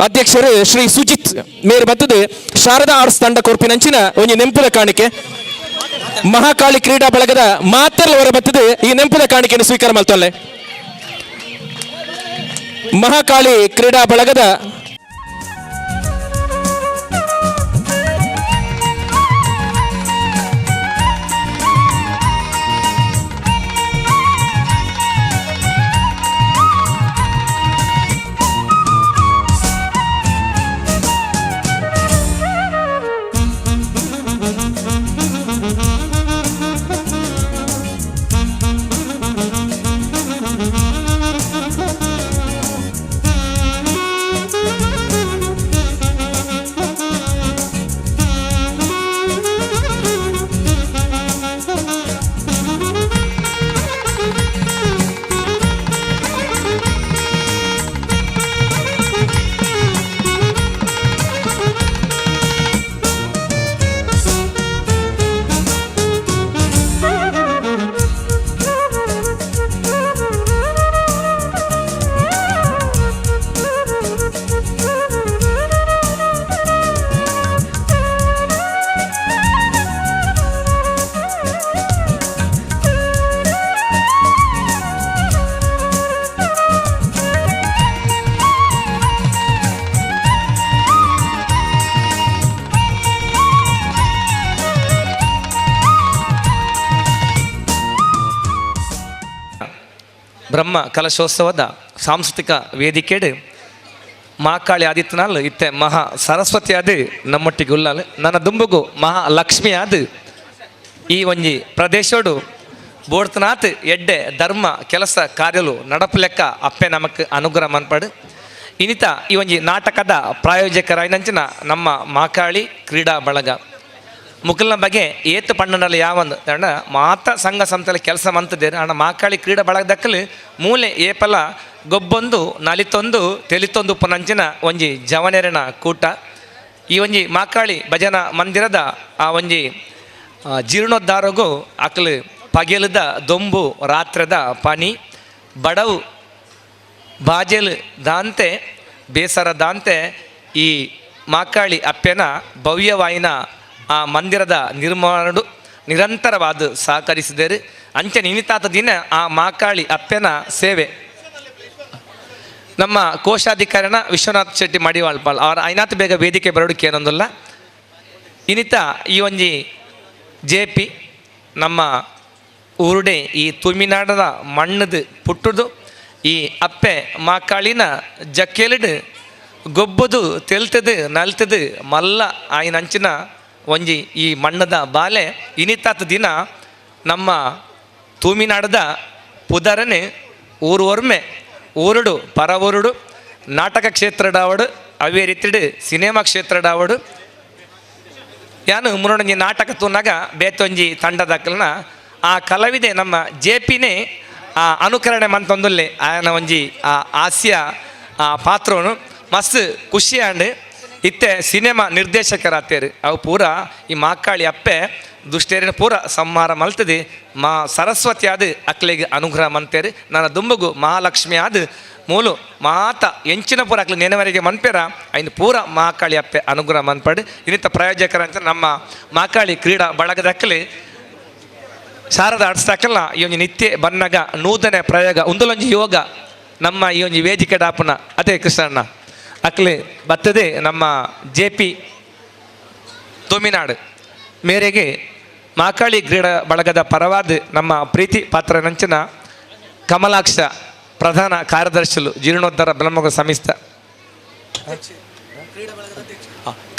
ಅಧ್ಯಕ್ಷರು ಶ್ರೀ ಸುಜಿತ್ ಮೇರ್ ಬತ್ತದು ಶಾರದಾ ಆರ್ಟ್ಸ್ ತಂಡ ಕೊರ್ಪಿನಂಚಿನ ಒಂಜಿ ನೆಂಪುದ ಕಾಣಿಕೆ. ಮಹಾಕಾಳಿ ಕ್ರೀಡಾ ಬಳಗದ ಮಾತೆಲ್ಲ ಬತ್ತದು ಈ ನೆಂಪುದ ಕಾಣಿಕೆಯನ್ನು ಸ್ವೀಕಾರ ಮಲ್ತೊಲ್ಲೆ. ಮಹಾಕಾಳಿ ಕ್ರೀಡಾ ಬಳಗದ ಬ್ರಹ್ಮ ಕಲಶೋತ್ಸವದ ಸಾಂಸ್ಕೃತಿಕ ವೇದಿಕೆಡು ಮಹಾಕಾಳಿ ಆದಿತ್ಯನಾಲ್ ಇತ್ತೆ ಮಹಾ ಸರಸ್ವತಿ ಆದ ನಮ್ಮೊಟ್ಟಿಗೆ ಉಲ್ಲಾಲ್ ನನ್ನ ದುಂಬುಗು ಮಹಾಲಕ್ಷ್ಮಿ ಆದ ಈ ಒಂಜಿ ಪ್ರದೇಶೋಡು ಬೋಡ್ತನಾಥ್ ಎಡ್ಡೆ ಧರ್ಮ ಕೆಲಸ ಕಾರ್ಯಲು ನಡಪು ಲೆಕ್ಕ ಅಪ್ಪೆ ನಮಕ್ ಅನುಗ್ರಹ ಮನ್ಪಡು. ಇನಿತ ಈ ಒಂಜಿ ನಾಟಕದ ಪ್ರಾಯೋಜಕರಾಯಿನಂಚಿನ ನಮ್ಮ ಮಹಾಕಾಳಿ ಕ್ರೀಡಾ ಬಳಗ ಮುಕುಲ್ನ ಬಗ್ಗೆ ಏತು ಪಣ್ಣನಲ್ಲಿ ಯಾವಂದು ಅಣ್ಣ ಮಾತ ಸಂಘ ಸಂಸ್ಥೆಲ ಕೆಲಸ ಮಂತದೇರು ಅಣ್ಣ ಮಹಾಕಾಳಿ ಕ್ರೀಡಾ ಬಳಗದಕ್ಕಲು ಮೂಲೆ ಏಪಲ ಗೊಬ್ಬೊಂದು ನಲಿತೊಂದು ತೆಲಿತೊಂದು ಉಪ್ಪನಂಚಿನ ಒಂಜಿ ಜವನೆರನ ಕೂಟ. ಈ ಒಂಜಿ ಮಹಾಕಾಳಿ ಭಜನಾ ಮಂದಿರದ ಆ ಒಂಜಿ ಜೀರ್ಣೋದ್ಧಾರಗೂ ಅಕ್ಲು ಪಗೆಲದ ದೊಂಬು ರಾತ್ರದ ಪನಿ ಬಡವು ಬಾಜೆಲ್ ದಾಂತೆ ಬೇಸರ ದಾಂತೆ ಈ ಮಾಕಾಳಿ ಅಪ್ಪೆನ ಭವ್ಯವಾಯಿನ ಆ ಮಂದಿರದ ನಿರ್ಮಾಣ ನಿರಂತರವಾದ ಸಹಕರಿಸಿದರು. ಅಂಚೆ ನಿಮಿತಾತ ದಿನ ಆ ಮಾಕಾಳಿ ಅಪ್ಪೆನ ಸೇವೆ ನಮ್ಮ ಕೋಶಾಧಿಕಾರಿನ ವಿಶ್ವನಾಥ್ ಶೆಟ್ಟಿ ಮಡಿವಾಳ್ಪಾಲ್ ಅವರ ಐನಾತ್ ಬೇಗ ವೇದಿಕೆ ಬರೋಡಕ್ಕೆ ಏನೊಂದಲ್ಲ. ಇನ್ನಿತ ಈ ಒಂಜಿ ಜೆ ಪಿ ನಮ್ಮ ಊರುಡೆ ಈ ತುಮಿನಾಡದ ಮಣ್ಣದು ಪುಟ್ಟುದು ಈ ಅಪ್ಪೆ ಮಾಕಾಳಿನ ಜಕ್ಕೆಲಿಡು ಗೊಬ್ಬದು ತೆಲ್ತದು ನಲ್ತದು ಮಲ್ಲ ಆಯಿನ ಅಂಚಿನ ಒಂಜಿ ಈ ಮಣ್ಣದ ಬಾಲೆ ಇನಿತಾತ ದಿನ ನಮ್ಮ ತೂಮಿನಾಡದ ಪುದರನೆ ಊರು ಒರ್ಮೆ ಊರುಡು ಪರ ಊರುಡು ನಾಟಕ ಕ್ಷೇತ್ರಡಾವಡು ಅವೇ ರೀತಿಡು ಸಿನಿಮಾ ಕ್ಷೇತ್ರಡಾವಡು ಯಾನು ಮುನ್ನೊಂಜಿ ನಾಟಕ ತೂನಾಗ ಬೇತೊಂಜಿ ತಂಡದಕ್ಕಲ್ನ ಆ ಕಲಾವಿದೆ ನಮ್ಮ ಜೆ ಪಿನೇ ಆ ಅನುಕರಣೆ ಮಂತೊಂದುಲ್ಲೆ ಆಯನ ಒಂಜಿ ಆ ಹಾಸ್ಯ ಆ ಪಾತ್ರನು ಮಸ್ತ್ ಖುಷಿ ಆಂಡ್ ಇತ್ತೆ ಸಿನಿಮಾ ನಿರ್ದೇಶಕರಾತೇರು ಅವು ಪೂರ ಈ ಮಾಕಾಳಿ ಅಪ್ಪೆ ದುಷ್ಟೇರಿನ ಪೂರ ಸಂಹಾರ ಮಲ್ತದೆ ಮಾ ಸರಸ್ವತಿ ಆದ ಅಕ್ಲೆಗೆ ಅನುಗ್ರಹ ಮಂತೇರು ನನ್ನ ದುಂಬಗು ಮಹಾಲಕ್ಷ್ಮಿ ಆದ ಮೂಲು ಮಾತ ಎಂಚಿನ ಪೂರ ಅಕ್ಲೆ ನೆನವರಿಗೆ ಮನ್ಪೇರ ಐನು ಪೂರ ಮಹಾಕಾಳಿ ಅಪ್ಪೆ ಅನುಗ್ರಹ ಮನ್ಪಡು. ಇನ್ನಿತ ಪ್ರಾಯೋಜಕರ ಅಂತ ನಮ್ಮ ಮಹಾಕಾಳಿ ಕ್ರೀಡಾ ಬಳಗದ ಅಕ್ಲೆ ಶಾರದಾ ಆಡ್ಸ್ತಾಕಲ್ಲ ಈ ಒಂಜಿ ನಿತ್ಯ ಬನ್ನಗ ನೂತನ ಪ್ರಯೋಗ ಉಂದಲೊಂಜಿ ಯೋಗ ನಮ್ಮ ಈ ಒಂಜಿ ವೇದಿಕೆ ಡಾಪುನ ಅದೇ ಕೃಷ್ಣಣ್ಣ ಅಕ್ಲೆ ಬತ್ತದೆ ನಮ್ಮ ಜೆ ಪಿ ತೋಮಿನಾಡು ಮೇರೆಗೆ ಮಾಕಾಳಿ ಕ್ರೀಡಾ ಬಳಗದ ಪರವಾದ ನಮ್ಮ ಪ್ರೀತಿ ಪಾತ್ರನಂಚಿನ ಕಮಲಾಕ್ಷ ಪ್ರಧಾನ ಕಾರ್ಯದರ್ಶಿಲು ಜೀರ್ಣೋದ್ಧಾರ ಬ್ರಹ್ಮಗ ಸಂಸ್ಥೆ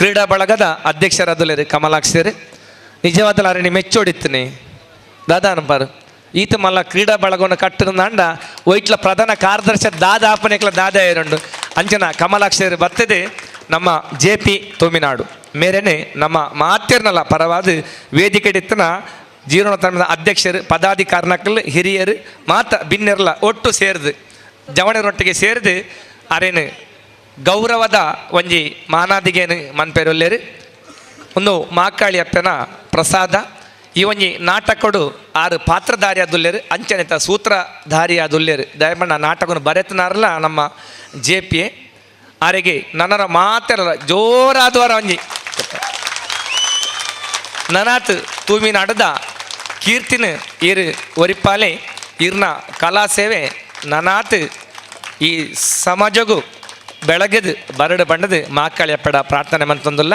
ಕ್ರೀಡಾ ಬಳಗದ ಅಧ್ಯಕ್ಷರಾದಲೇರಿ ಕಮಲಾಕ್ಷರು ನಿಜವಾದಲ ಅರಣಿ ಮೆಚ್ಚೋಡಿತ್ತನೆ ದಾದಾ ಅನ್ಪಾರು ಈತ ಮಲ್ಲ ಕ್ರೀಡಾ ಬಳಗವನ್ನು ಕಟ್ಟದಂಡ ಒಯ್ಟ್ಲ ಪ್ರಧಾನ ಕಾರ್ಯದರ್ಶಿ ದಾದ ಆಪನೆಕ್ಲ ದಾದ ಏರುಂಡು ಅಂಚನ ಕಮಲಾಕ್ಷರು ಬರ್ತದೆ ನಮ್ಮ ಜೆ ಪಿ ತೋಮಿನಾಡು ಮೇರೆನೆ ನಮ್ಮ ಮಾತಿರ್ನಲ್ಲ ಪರವಾದ ವೇದಿಕೆಡಿತ್ತನ ಜೀರ್ಣೋದ್ಧಾರದ ಅಧ್ಯಕ್ಷರು ಪದಾಧಿಕಾರನಕ್ಕಲ್ ಹಿರಿಯರು ಮಾತ ಬಿನ್ನೆರ್ಲ ಒಟ್ಟು ಸೇರಿದು ಜವಣರೊಟ್ಟಿಗೆ ಸೇರಿದು ಅರೇನು ಗೌರವದ ಒಂಜಿ ಮಾನಾದಿಗೇನು ಮನ್ಪೇರೊಲ್ಲೇರು ಒಂದು ಮಾಕಾಳಿ ಅಪ್ಪನ ಪ್ರಸಾದ ಈ ಒಂಜಿ ನಾಟಕಡು ಆರು ಪಾತ್ರಧಾರಿಯಾದುಲ್ಲೇರು ಅಂಚನೆತ ಸೂತ್ರಧಾರಿಯಾದುಲ್ಲೇರು ದಯಮಣ್ಣ ನಾಟಕನು ಬರೆತನಾರಲ್ಲ ನಮ್ಮ ಜೆ ಪಿ ಎ ಆರಿಗೆ ನನ್ನರ ಮಾತೆರಲ್ಲ ಜೋರಾದವರ ಒಂಜಿ ನನಾತ್ ತೂಮಿನಾಡದ ಕೀರ್ತಿನ ಇರು ಒರಿಪಾಲೆ ಇರ್ನ ಕಲಾ ಸೇವೆ ನನಾತ್ ಈ ಸಮಾಜಗೂ ಬೆಳಗದು ಬರಡು ಬಣ್ಣದ ಮಾಕಾಳಿ ಅಪ್ಪಡ ಪ್ರಾರ್ಥನೆ ಮಂತಂದುಲ್ಲ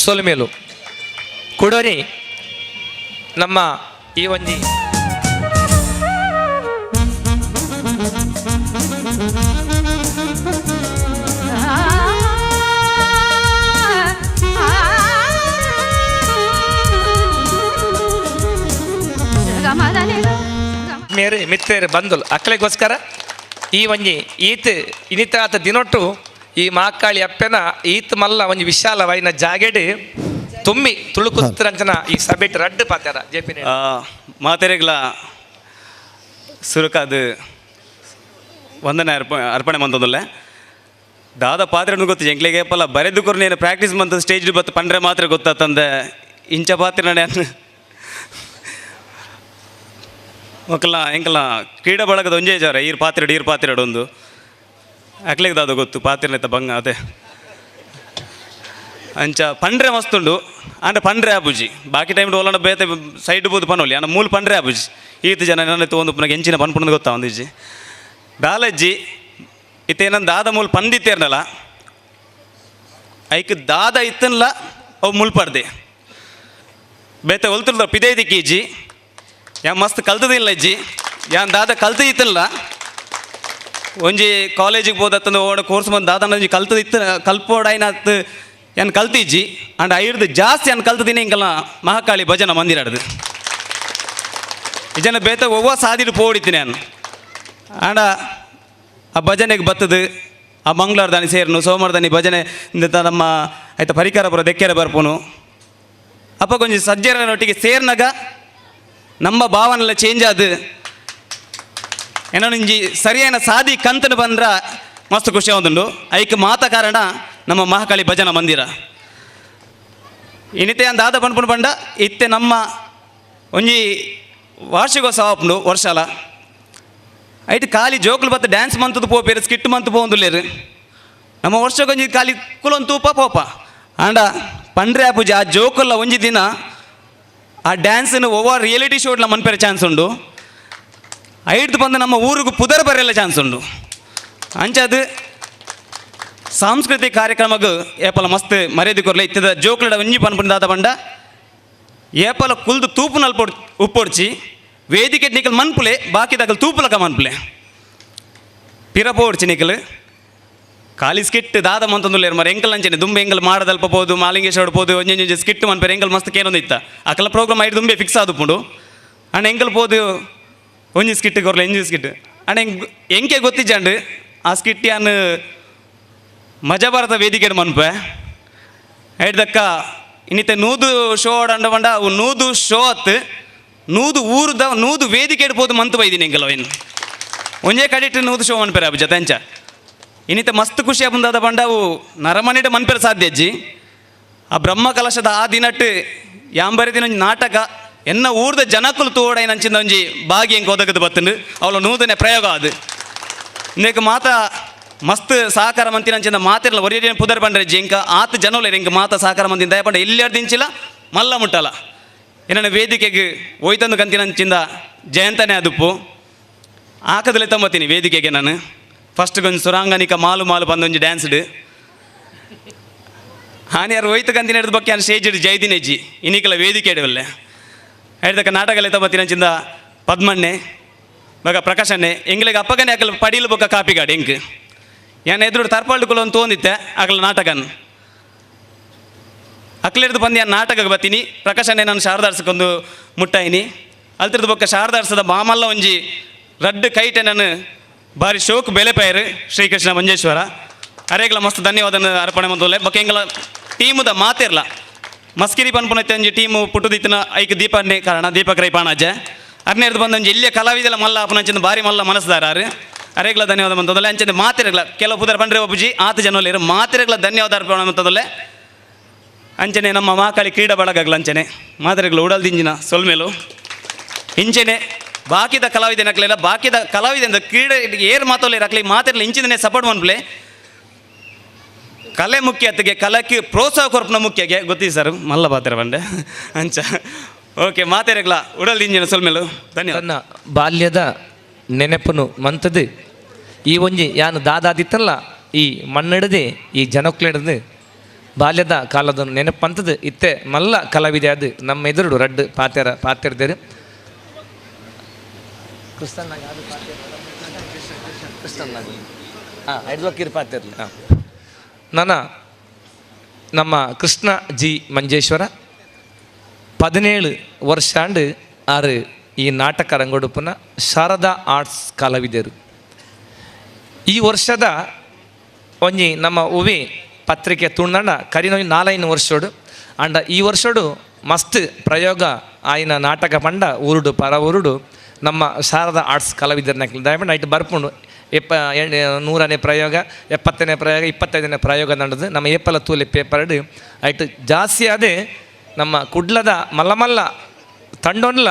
ಸೊಲುಮೇಲು ಕುಡೋರಿ ನಮ್ಮ ಈ ಒಂಜಿ ಮೇರೆ ಮಿತ್ರೇರು ಬಂದಲು ಅಕ್ಲೆಗೋಸ್ಕರ ಈ ಒಂಜಿ ಈತ್ ಇನಿತಾತ ದಿನೊಟ್ಟು ಈ ಮಾಕಾಳಿ ಅಪ್ಪೆನ ಈತ್ ಮಲ್ಲ ಒಂಜಿ ವಿಶಾಲವಾಯಿನ ಜಾಗೆಡ್ ತುಂಬಿ ತುಳುಕುತ್ತರಂಚನ ಈ ಸಭೆಟ್ ರಡ್ಡು ಪಾತಾರ ಜೆ ಪಿ ಮಾತೆರೆಗ್ಲ ಸುರುಕಾದ ವಂದನೆ ಅರ್ಪಣೆ ಮಂತದಲ್ಲ ದಾದ ಪಾತ್ರೆ ಗೊತ್ತು ಎಂಕ್ಲೆಗೆ ಪಲ್ಲ ಬರೆದು ಕೊರ್ ನೇನು ಪ್ರಾಕ್ಟೀಸ್ ಮಂತ ಸ್ಟೇಜ್ ಬತ್ತು ಪಂಡ್ರೆ ಮಾತ್ರ ಗೊತ್ತಾತಂದೆ ಇಂಚ ಪಾತ್ರೆ ನಾನು ಒಕ್ಕಲ ಎಂಕಲ ಕ್ರೀಡಾ ಬಳಗದ ಒಂಜೇ ಜಾರ ಈರ್ ಪಾತ್ರೆ ಈರ್ ಪಾತ್ರೆ ಒಂದು ಅಕ್ಲೆಗೆ ದಾದ ಗೊತ್ತು ಪಾತ್ರೆ ಬಂಗ ಅದೇ ಅಂಚ ಪಂಡ್ರೆ ಮಸ್ತುಂಡು ಅಂಡ ಪಂಡ್ರೆ ಆಪುಜಿ ಬಾಕಿ ಟೈಮ್ ಓಲಾಂಡ ಬೇತೆ ಸೈಡ್ ಬೋದು ಪನೋಲಿ ಅಂಡ ಮೂಲ ಪಂಡ್ರೆ ಆಪುಜಿ ಈತ ಜನ ನನ್ನ ಒಂದು ಪುನಃ ಎಂಚಿನ ಪನ್ಪುಣದ ಗೊತ್ತಾ ಒಂದಿಜ್ಜಿ ದಾಲಜ್ಜಿ ಇತ್ತೇನಂದು ದಾದ ಮೂಲ ಪಂದಿತ್ತೇರ್ನಲ್ಲ ಐಕ್ ದಾದ ಇತ್ತನ್ಲ ಅವು ಮುಲ್ಪಡ್ದೆ ಬೇತೆ ಒಲ್ತಿರ್ದ ಪಿದೈದಿ ಕೀಜಿ ಯಾ ಮಸ್ತ್ ಕಲ್ತದಿಲ್ಲ ಅಜ್ಜಿ ಯಾನ್ ದಾದ ಕಲ್ತದಿತ್ತಲ್ಲ ಒಂಜಿ ಕಾಲೇಜಿಗೆ ಹೋದತ್ತಂದು ಓಡ ಕೋರ್ಸ್ ಬಂದು ದಾದ ಒಂಜಿ ಕಲ್ತದಿತ್ತು ಕಲ್ಪೋಡಾಯ್ನಾತ್ ಏನ್ ಕಲ್ತಿಜ್ಜಿ ಅಂಡ್ ಐರ್ದು ಜಾಸ್ತಿ ಅನ್ ಕಲ್ತದಿನಿ ಇಂಕಲ್ಲ ಮಹಾಕಾಳಿ ಭಜನ ಮಂದಿರ ಆಡ್ದು ಇಜನ ಬೇತ ಒವ್ವ ಸಾದಿಡು ಪೋಡಿತ್ತೀನಿ ನಾನು ಆಂಡ ಆ ಭಜನೆಗೆ ಬತ್ತದು ಆ ಮಂಗಳವಾರದಾನಿ ಸೇರ್ನು ಸೋಮವಾರದಾನಿ ಭಜನೆ ನಮ್ಮ ಆಯ್ತಾ ಪರಿಕರ ಬರೋ ದೆಕ್ಕೆರೆ ಬರ್ಪುನು ಅಪ್ಪ ಕೊಂಚ ಸಜ್ಜರನೊಟ್ಟಿಗೆ ಸೇರ್ನಾಗ ನಮ್ಮ ಭಾವನೆಲ್ಲ ಚೇಂಜ್ ಆದು ಏನೋ ಇಂಜಿ ಸರಿಯಾದ ಸಾದಿ ಕಂತನ ಬಂದ್ರ ಮಸ್ತ್ ಖುಷಿ ಆವೊಂದುಂಡು ಐಕ್ ಮಾತ ಕಾರಣ ನಮ್ಮ ಮಹಾಕಾಳಿ ಭಜನಾ ಮಂದಿರ. ಇನಿತೆ ದಾದ ಪನ್ಪುನು ಪಂಡ ಇತ್ತೆ ನಮ್ಮ ಒಂಜಿ ವಾರ್ಷಿಕೋತ್ಸವ ಆಪುಂಡು ವರ್ಷಲ. ಐಟ್ ಖಾಲಿ ಜೋಕುಲು ಬತ್ತ ಡ್ಯಾನ್ಸ್ ಮಂತದ ಪೋಪೇರು ಸ್ಕಿಟ್ ಮಂತ್ ಪೋವೊಂದುಲ್ಲೆರ್ ನಮ್ಮ ವರ್ಷಕ್ಕೊಂಜಿ ಖಾಲಿ ಕುಲೊಂದು ತೂಪ ಪೋಪ. ಆಂಡ ಪಂಡ್ರೆ ಪೂಜೆ ಆ ಜೋಕುಲ್ಲ ಒಂಜಿ ದಿನ ಆ ಡ್ಯಾನ್ಸ್ನ ಒವ್ವ ರಿಯಾಲಿಟಿ ಶೋಡ್ಲ ಮನ್ಪೆರೆ ಚಾನ್ಸ್ ಉಂಡು. ಐಡ್ದು ಬಂದು ನಮ್ಮ ಊರಿಗೆ ಪುದರ್ ಬರೆಲ್ಲ ಚಾನ್ಸ್ ಉಂಡು. ಅಂಚಾದ್ ಸಾಂಸ್ಕೃತಿಕ ಕಾರ್ಯಕ್ರಮಗ್ ಏಪಲ ಮಸ್ತ್ ಮರ್ಯಾದೆ ಕೊರ್ಲೆ. ಇತ್ತದ ಜೋಕುಲಡ ಒಂಜಿ ಪನ್ಪುಂಡು ದಾದ ಪಂಡ ಏಪಲ ಕುಲ್ದು ತೂಪು ನಲ್ಪೊಡ್ ಉಪ್ಪೊಡ್ಚಿ ವೇದಿಕೆ ನಿಕಲ್ ಮನ್ಪುಲೆ ಬಾಕಿ ತೂಪುಲಕ ಮನ್ಪುಲೆ ಪಿರ ಪೋಡ್ಚಿ ನಿಕಲ್ ಖಾಲಿ ಸ್ಕಿಟ್ ದಾದ ಮಂತಂದುಲ್ಲೇರು ಮರ ಎಂಕಲ್ ಅಂಚನೆ ದುಂಬೆ ಎಂಕಲ್ ಮಾಡದಲ್ಪ ಪೋದು ಮಾಲಿಂಗೇಶ್ವರ ಪೋದು ಒಂಜೊಂಜಿ ಸ್ಕಿಟ್ ಮನ್ಪೇರು ಎಂಕಲ್ ಮಸ್ತ್ ಕೇನೊಂದು ಇತ್ತ ಅಕಲ ಪ್ರೋಗ್ರಾಮ್ ಐದು ದುಂಬೆ ಫಿಕ್ಸ್ ಆದುಪ್ಪುಂಡು ಅಂಡ್ ಎಂಕಲ್ ಪೋದು ಒಂಜಿ ಸ್ಕಿಟ್ ಕೊರ್ಲೆ ಎಂಜಿ ಸ್ಕಿಟ್ ಅಂಡ್ ಎಂಕ್ ಎಂಕೆ ಗೊತ್ತಿಜ್ಜಂಡು ಆ ಸ್ಕಿಟ್ ಯಾನ್ ಮಜಾ ಭಾರತ ವೇದಿಕೆ ಮನ್ಪೆ ಐಡ್ದಕ್ಕ ಇನ್ನಿತ್ತೆ ನೂದು ಶೋ ಅಂಡ ಪಂಡ ಅವು ನೂದು ಶೋ ಅತ್ತು ನೂದು ಊರುದ ನೂದು ವೇದಿಕೆ ಪೋದು ಮಂತು ಬೈದಿನಿ ಎಂಕಲ್ ಅವೇನು ಒಂಜೇ ಕಡಿಟ್ಟು ನೂದು ಶೋ ಮನ್ಪೆರ ಅವು ಜತೆ ಅಂಚ ಇನ್ನಿತ ಮಸ್ತ್ ಖುಷಿ ಆಪುಂದಾದ ಪಂಡ ಅವು ನರಮನಿಟ ಮನ್ಪೆರ ಸಾಧ್ಯ ಅಜ್ಜಿ. ಆ ಬ್ರಹ್ಮ ಕಲಶದ ಆ ದಿನಟ್ಟು ಯಾಂಬರಿ ದಿನ ಒಂಜಿ ನಾಟಕ ಎನ್ನ ಊರ್ದ ಜನಕುಲು ತೋಡೈನ ಅಂಚಿಂದ ಒಂಜಿ ಬಾಗಿ ಎಂಕ್ ಒದಗದು ಬತ್ತುಂಡು ಅವಳ ನೂದನೆ ಪ್ರಯೋಗ ಅದು. ಇಂದಕ್ಕೆ ಮಾತ ಮಸ್ತ್ ಸಹಕಾರ ಮಂತಿನ ಅಂಚಿಂದ ಮಾತಿರಲ್ಲ ಒರಿಯ ಪುದರ್ ಪಂಡ್ರೆ ಜಿಂಕ ಆತ ಜನೋಲೆ ಎಂಕ್ ಮಾತ ಸಹಕಾರ ಮಂತಿನ ದಯ ಪಂಡ ಎಲ್ಲಿ ದಿಂಚಿಲ್ಲ ಮಲ್ಲ ಮುಟ್ಟಲ್ಲ. ಏನನ್ನ ವೇದಿಕೆಗೆ ಒಯ್ತಂದು ಕಂತಿನ ಅಂಚಿಂದ ಜಯಂತನೇ ಅದುಪ್ಪು ಆಕದಲ್ಲೇ ತಂಬತ್ತೀನಿ ವೇದಿಕೆಗೆ ನಾನು. ಫಸ್ಟ್ ಗೊಂಜಿ ಸುರಾಂಗನಿಕ ಮಾಲು ಮಾಲು ಬಂದೊಂಜಿ ಡ್ಯಾನ್ಸ್ಡ್ ಹಾನಿಯಾರು ಒಯ್ತು ಕಂತಿನ ಹಿಡಿದು ಬಕ್ಕೆ ಸ್ಟೇಜ್ ಇಡು ಜೈದಿನೆಜ್ಜಿ ಇನ್ನಿಕಲ ವೇದಿಕೆ ಇಡವಲ್ಲೆ ಹಿಡ್ದಕ್ಕ ನಾಟಕಲೆ ತಂಬತ್ತೀನಿ ಅಂಚಿಂದ ಪದ್ಮಣ್ಣೆ ಬಗ ಪ್ರಕಾಶಣ್ಣೆ ಎಂಗ್ಲಿಗೆ ಅಪ್ಪಗನೆ ಅಕಲ್ ಪಡೀಲು ಬೊಕ್ಕ ಕಾಪಿಗಾಡು ಎಂಕ್ ಯಾನ್ ಎದುರು ತರ್ಪಾಲ್ಡು ಕುಲ ಒಂದು ತೋಂದಿತ್ತೆ ಅಕಲ ನಾಟಕನ್ ಅಕ್ಲಿರ್ದು ಬಂದು ಯಾನ್ ನಾಟಕಕ್ಕೆ ಬತ್ತೀನಿ ಪ್ರಕಾಶಣ್ಣೆ ನಾನು ಶಾರದಾರ್ಸಕ್ಕೊಂದು ಮುಟ್ಟಾಯಿನಿ ಅಲ್ತಿರ್ದು ಬೊಕ್ಕ ಶಾರದಾರ್ಸದ ಮಾಮಲ್ಲ ಒಂಜಿ ರಡ್ಡು ಕೈಟೆ ನಾನು ಭಾರಿ ಶೋಕ್ ಬೆಲೆಪೈರು ಶ್ರೀಕೃಷ್ಣ ಮಂಜೇಶ್ವರ ಅರೇಗ್ಲ ಮಸ್ತ್ ಧನ್ಯವಾದ ಅರ್ಪಣೆ ಮಂತೋಲೆ ಬೊಕ್ಕ ಎಂಗ್ಲ ಟೀಮುದ ಮಾತಿರ್ಲ ಮಸ್ಕಿರಿ ಪನ್ಪುನತ್ತೆ ಒಂಜಿ ಟೀಮು ಪುಟ್ಟುದಿತ್ತಿನ ಐಕ್ ದೀಪನ್ನೇ ಕಾರಣ ದೀಪಕ್ ರೈ ಪಾಣಾಜೆ ಅರ್ನೇರ್ದು ಬಂದ ಒಂಜಿ ಇಲ್ಲಿಯ ಕಲಾವಿದೆಲ್ಲ ಮಲ್ಲ ಅಪನಂಚಿನ ಭಾರಿ ಮಲ್ಲ ಮನಸ್ದಾರ ಅರೇಗ್ಲ ಧನ್ಯವಾದ ಮಂತದಲ್ಲ ಅಂಚಿನ ಮಾತಿರಗ್ಲ ಕೆಲವು ಪುದರ್ ಪಂಡ್ರೆ ಒಬ್ಬುಜಿ ಆತ ಜನೋಲೇರು ಮಾತಿರಗ್ಲ ಧನ್ಯವಾದ ಅರ್ಪಣೆ ಮಂತದಲ್ಲೇ ಅಂಚನೆ ನಮ್ಮ ಮಹಾಕಾಳಿ ಕ್ರೀಡಾ ಬಳಗಗ್ಲ ಅಂಚನೆ ಮಾತಿರಗ್ಲ ಉಡಲ್ ದಿಂಜಿನ ಸೊಲ್ಮೇಲು ಇಂಚನೆ ಬಾಕಿದ ಕಲಾವಿದನಕ್ಲೆಲ್ಲ ಬಾಕಿದ ಕಲಾವಿದ ಕ್ರೀಡೆ ಏರ್ ಮಾತೋಲೆ ರಕ್ಲಿ ಮಾತಿರಲಿ ಇಂಚಿದನೆ ಸಪೋರ್ಟ್ ಮನ್ಪ್ಲೆ ಕಲೆ ಮುಖ್ಯ ಅತ್ತಿಗೆ ಕಲಕ್ಕೆ ಪ್ರೋತ್ಸಾಹ ಕೊರ್ಪನ ಮುಖ್ಯಗೆ ಗೊತ್ತಿ ಸರ್ ಮಲ್ಲ ಬಾತಿರ ಬಂಡೆ ಅಂಚ ಓಕೆ ಮಾತಿರಗ್ಲ ಉಡಲ್ ದಿಂಜಿನ ಸೊಲ್ಮೇಲು ಧನ್ಯವಾದ. ತನ್ನ ಬಾಲ್ಯದ ನೆನಪನು ಮಂತದ್ದು ಈ ಒಂಜಿ ಯಾನು ದಾದಾದಿತ್ತಲ್ಲ ಈ ಮಣ್ಣಿಡದೆ ಈ ಜನಕ್ಲಿಡದೆ ಬಾಲ್ಯದ ಕಾಲದ ನೆನಪಂತದ್ದು ಇತ್ತೆ ಮಲ್ಲ ಕಲಾವಿದೆ ಅದು ನಮ್ಮ ಎದುರುಡು ರಡ್ಡು ಪಾತೆರ ಪಾತೆರ್ದೇರು ಪಾತೆರ್ಲಿ ಹಾಂ ನನ್ನ ನಮ್ಮ ಕೃಷ್ಣ ಜಿ ಮಂಜೇಶ್ವರ 17 ವರ್ಷಾಂಡು ಆರು ಈ ನಾಟಕ ರಂಗೋಡುಪನ ಶಾರದಾ ಆರ್ಟ್ಸ್ ಕಲಾವಿದರು. ಈ ವರ್ಷದ ಒಂಜಿ ನಮ್ಮ ಉವಿ ಪತ್ರಿಕೆ ತುಣ್ಣಂಡ ಕರಿನೊಂಜಿ 4-5 ವರ್ಷೋಡು ಅಂಡ ಈ ವರ್ಷೋಡು ಮಸ್ತ್ ಪ್ರಯೋಗ ಆಯಿನ ನಾಟಕ ಪಂಡ ಊರುಡು ಪರ ಊರುಡು ನಮ್ಮ ಶಾರದಾ ಆರ್ಟ್ಸ್ ಕಲಾವಿದರನ್ನ ದಯಮಾಡಿ ನೈಟ್ ಬರ್ಪುಂಡು 100ನೇ ಪ್ರಯೋಗ 70ನೇ ಪ್ರಯೋಗ 25ನೇ ಪ್ರಯೋಗ ನಡೆದು ನಮ್ಮ ಏಪಲ ತೂಲೆ ಪೇಪರ್ಡು ಐಟ್ ಜಾಸ್ತಿ ಅದೇ ನಮ್ಮ ಕುಡ್ಲದ ಮಲ್ಲ ಮಲ್ಲ ತಂಡೊನ್ಲ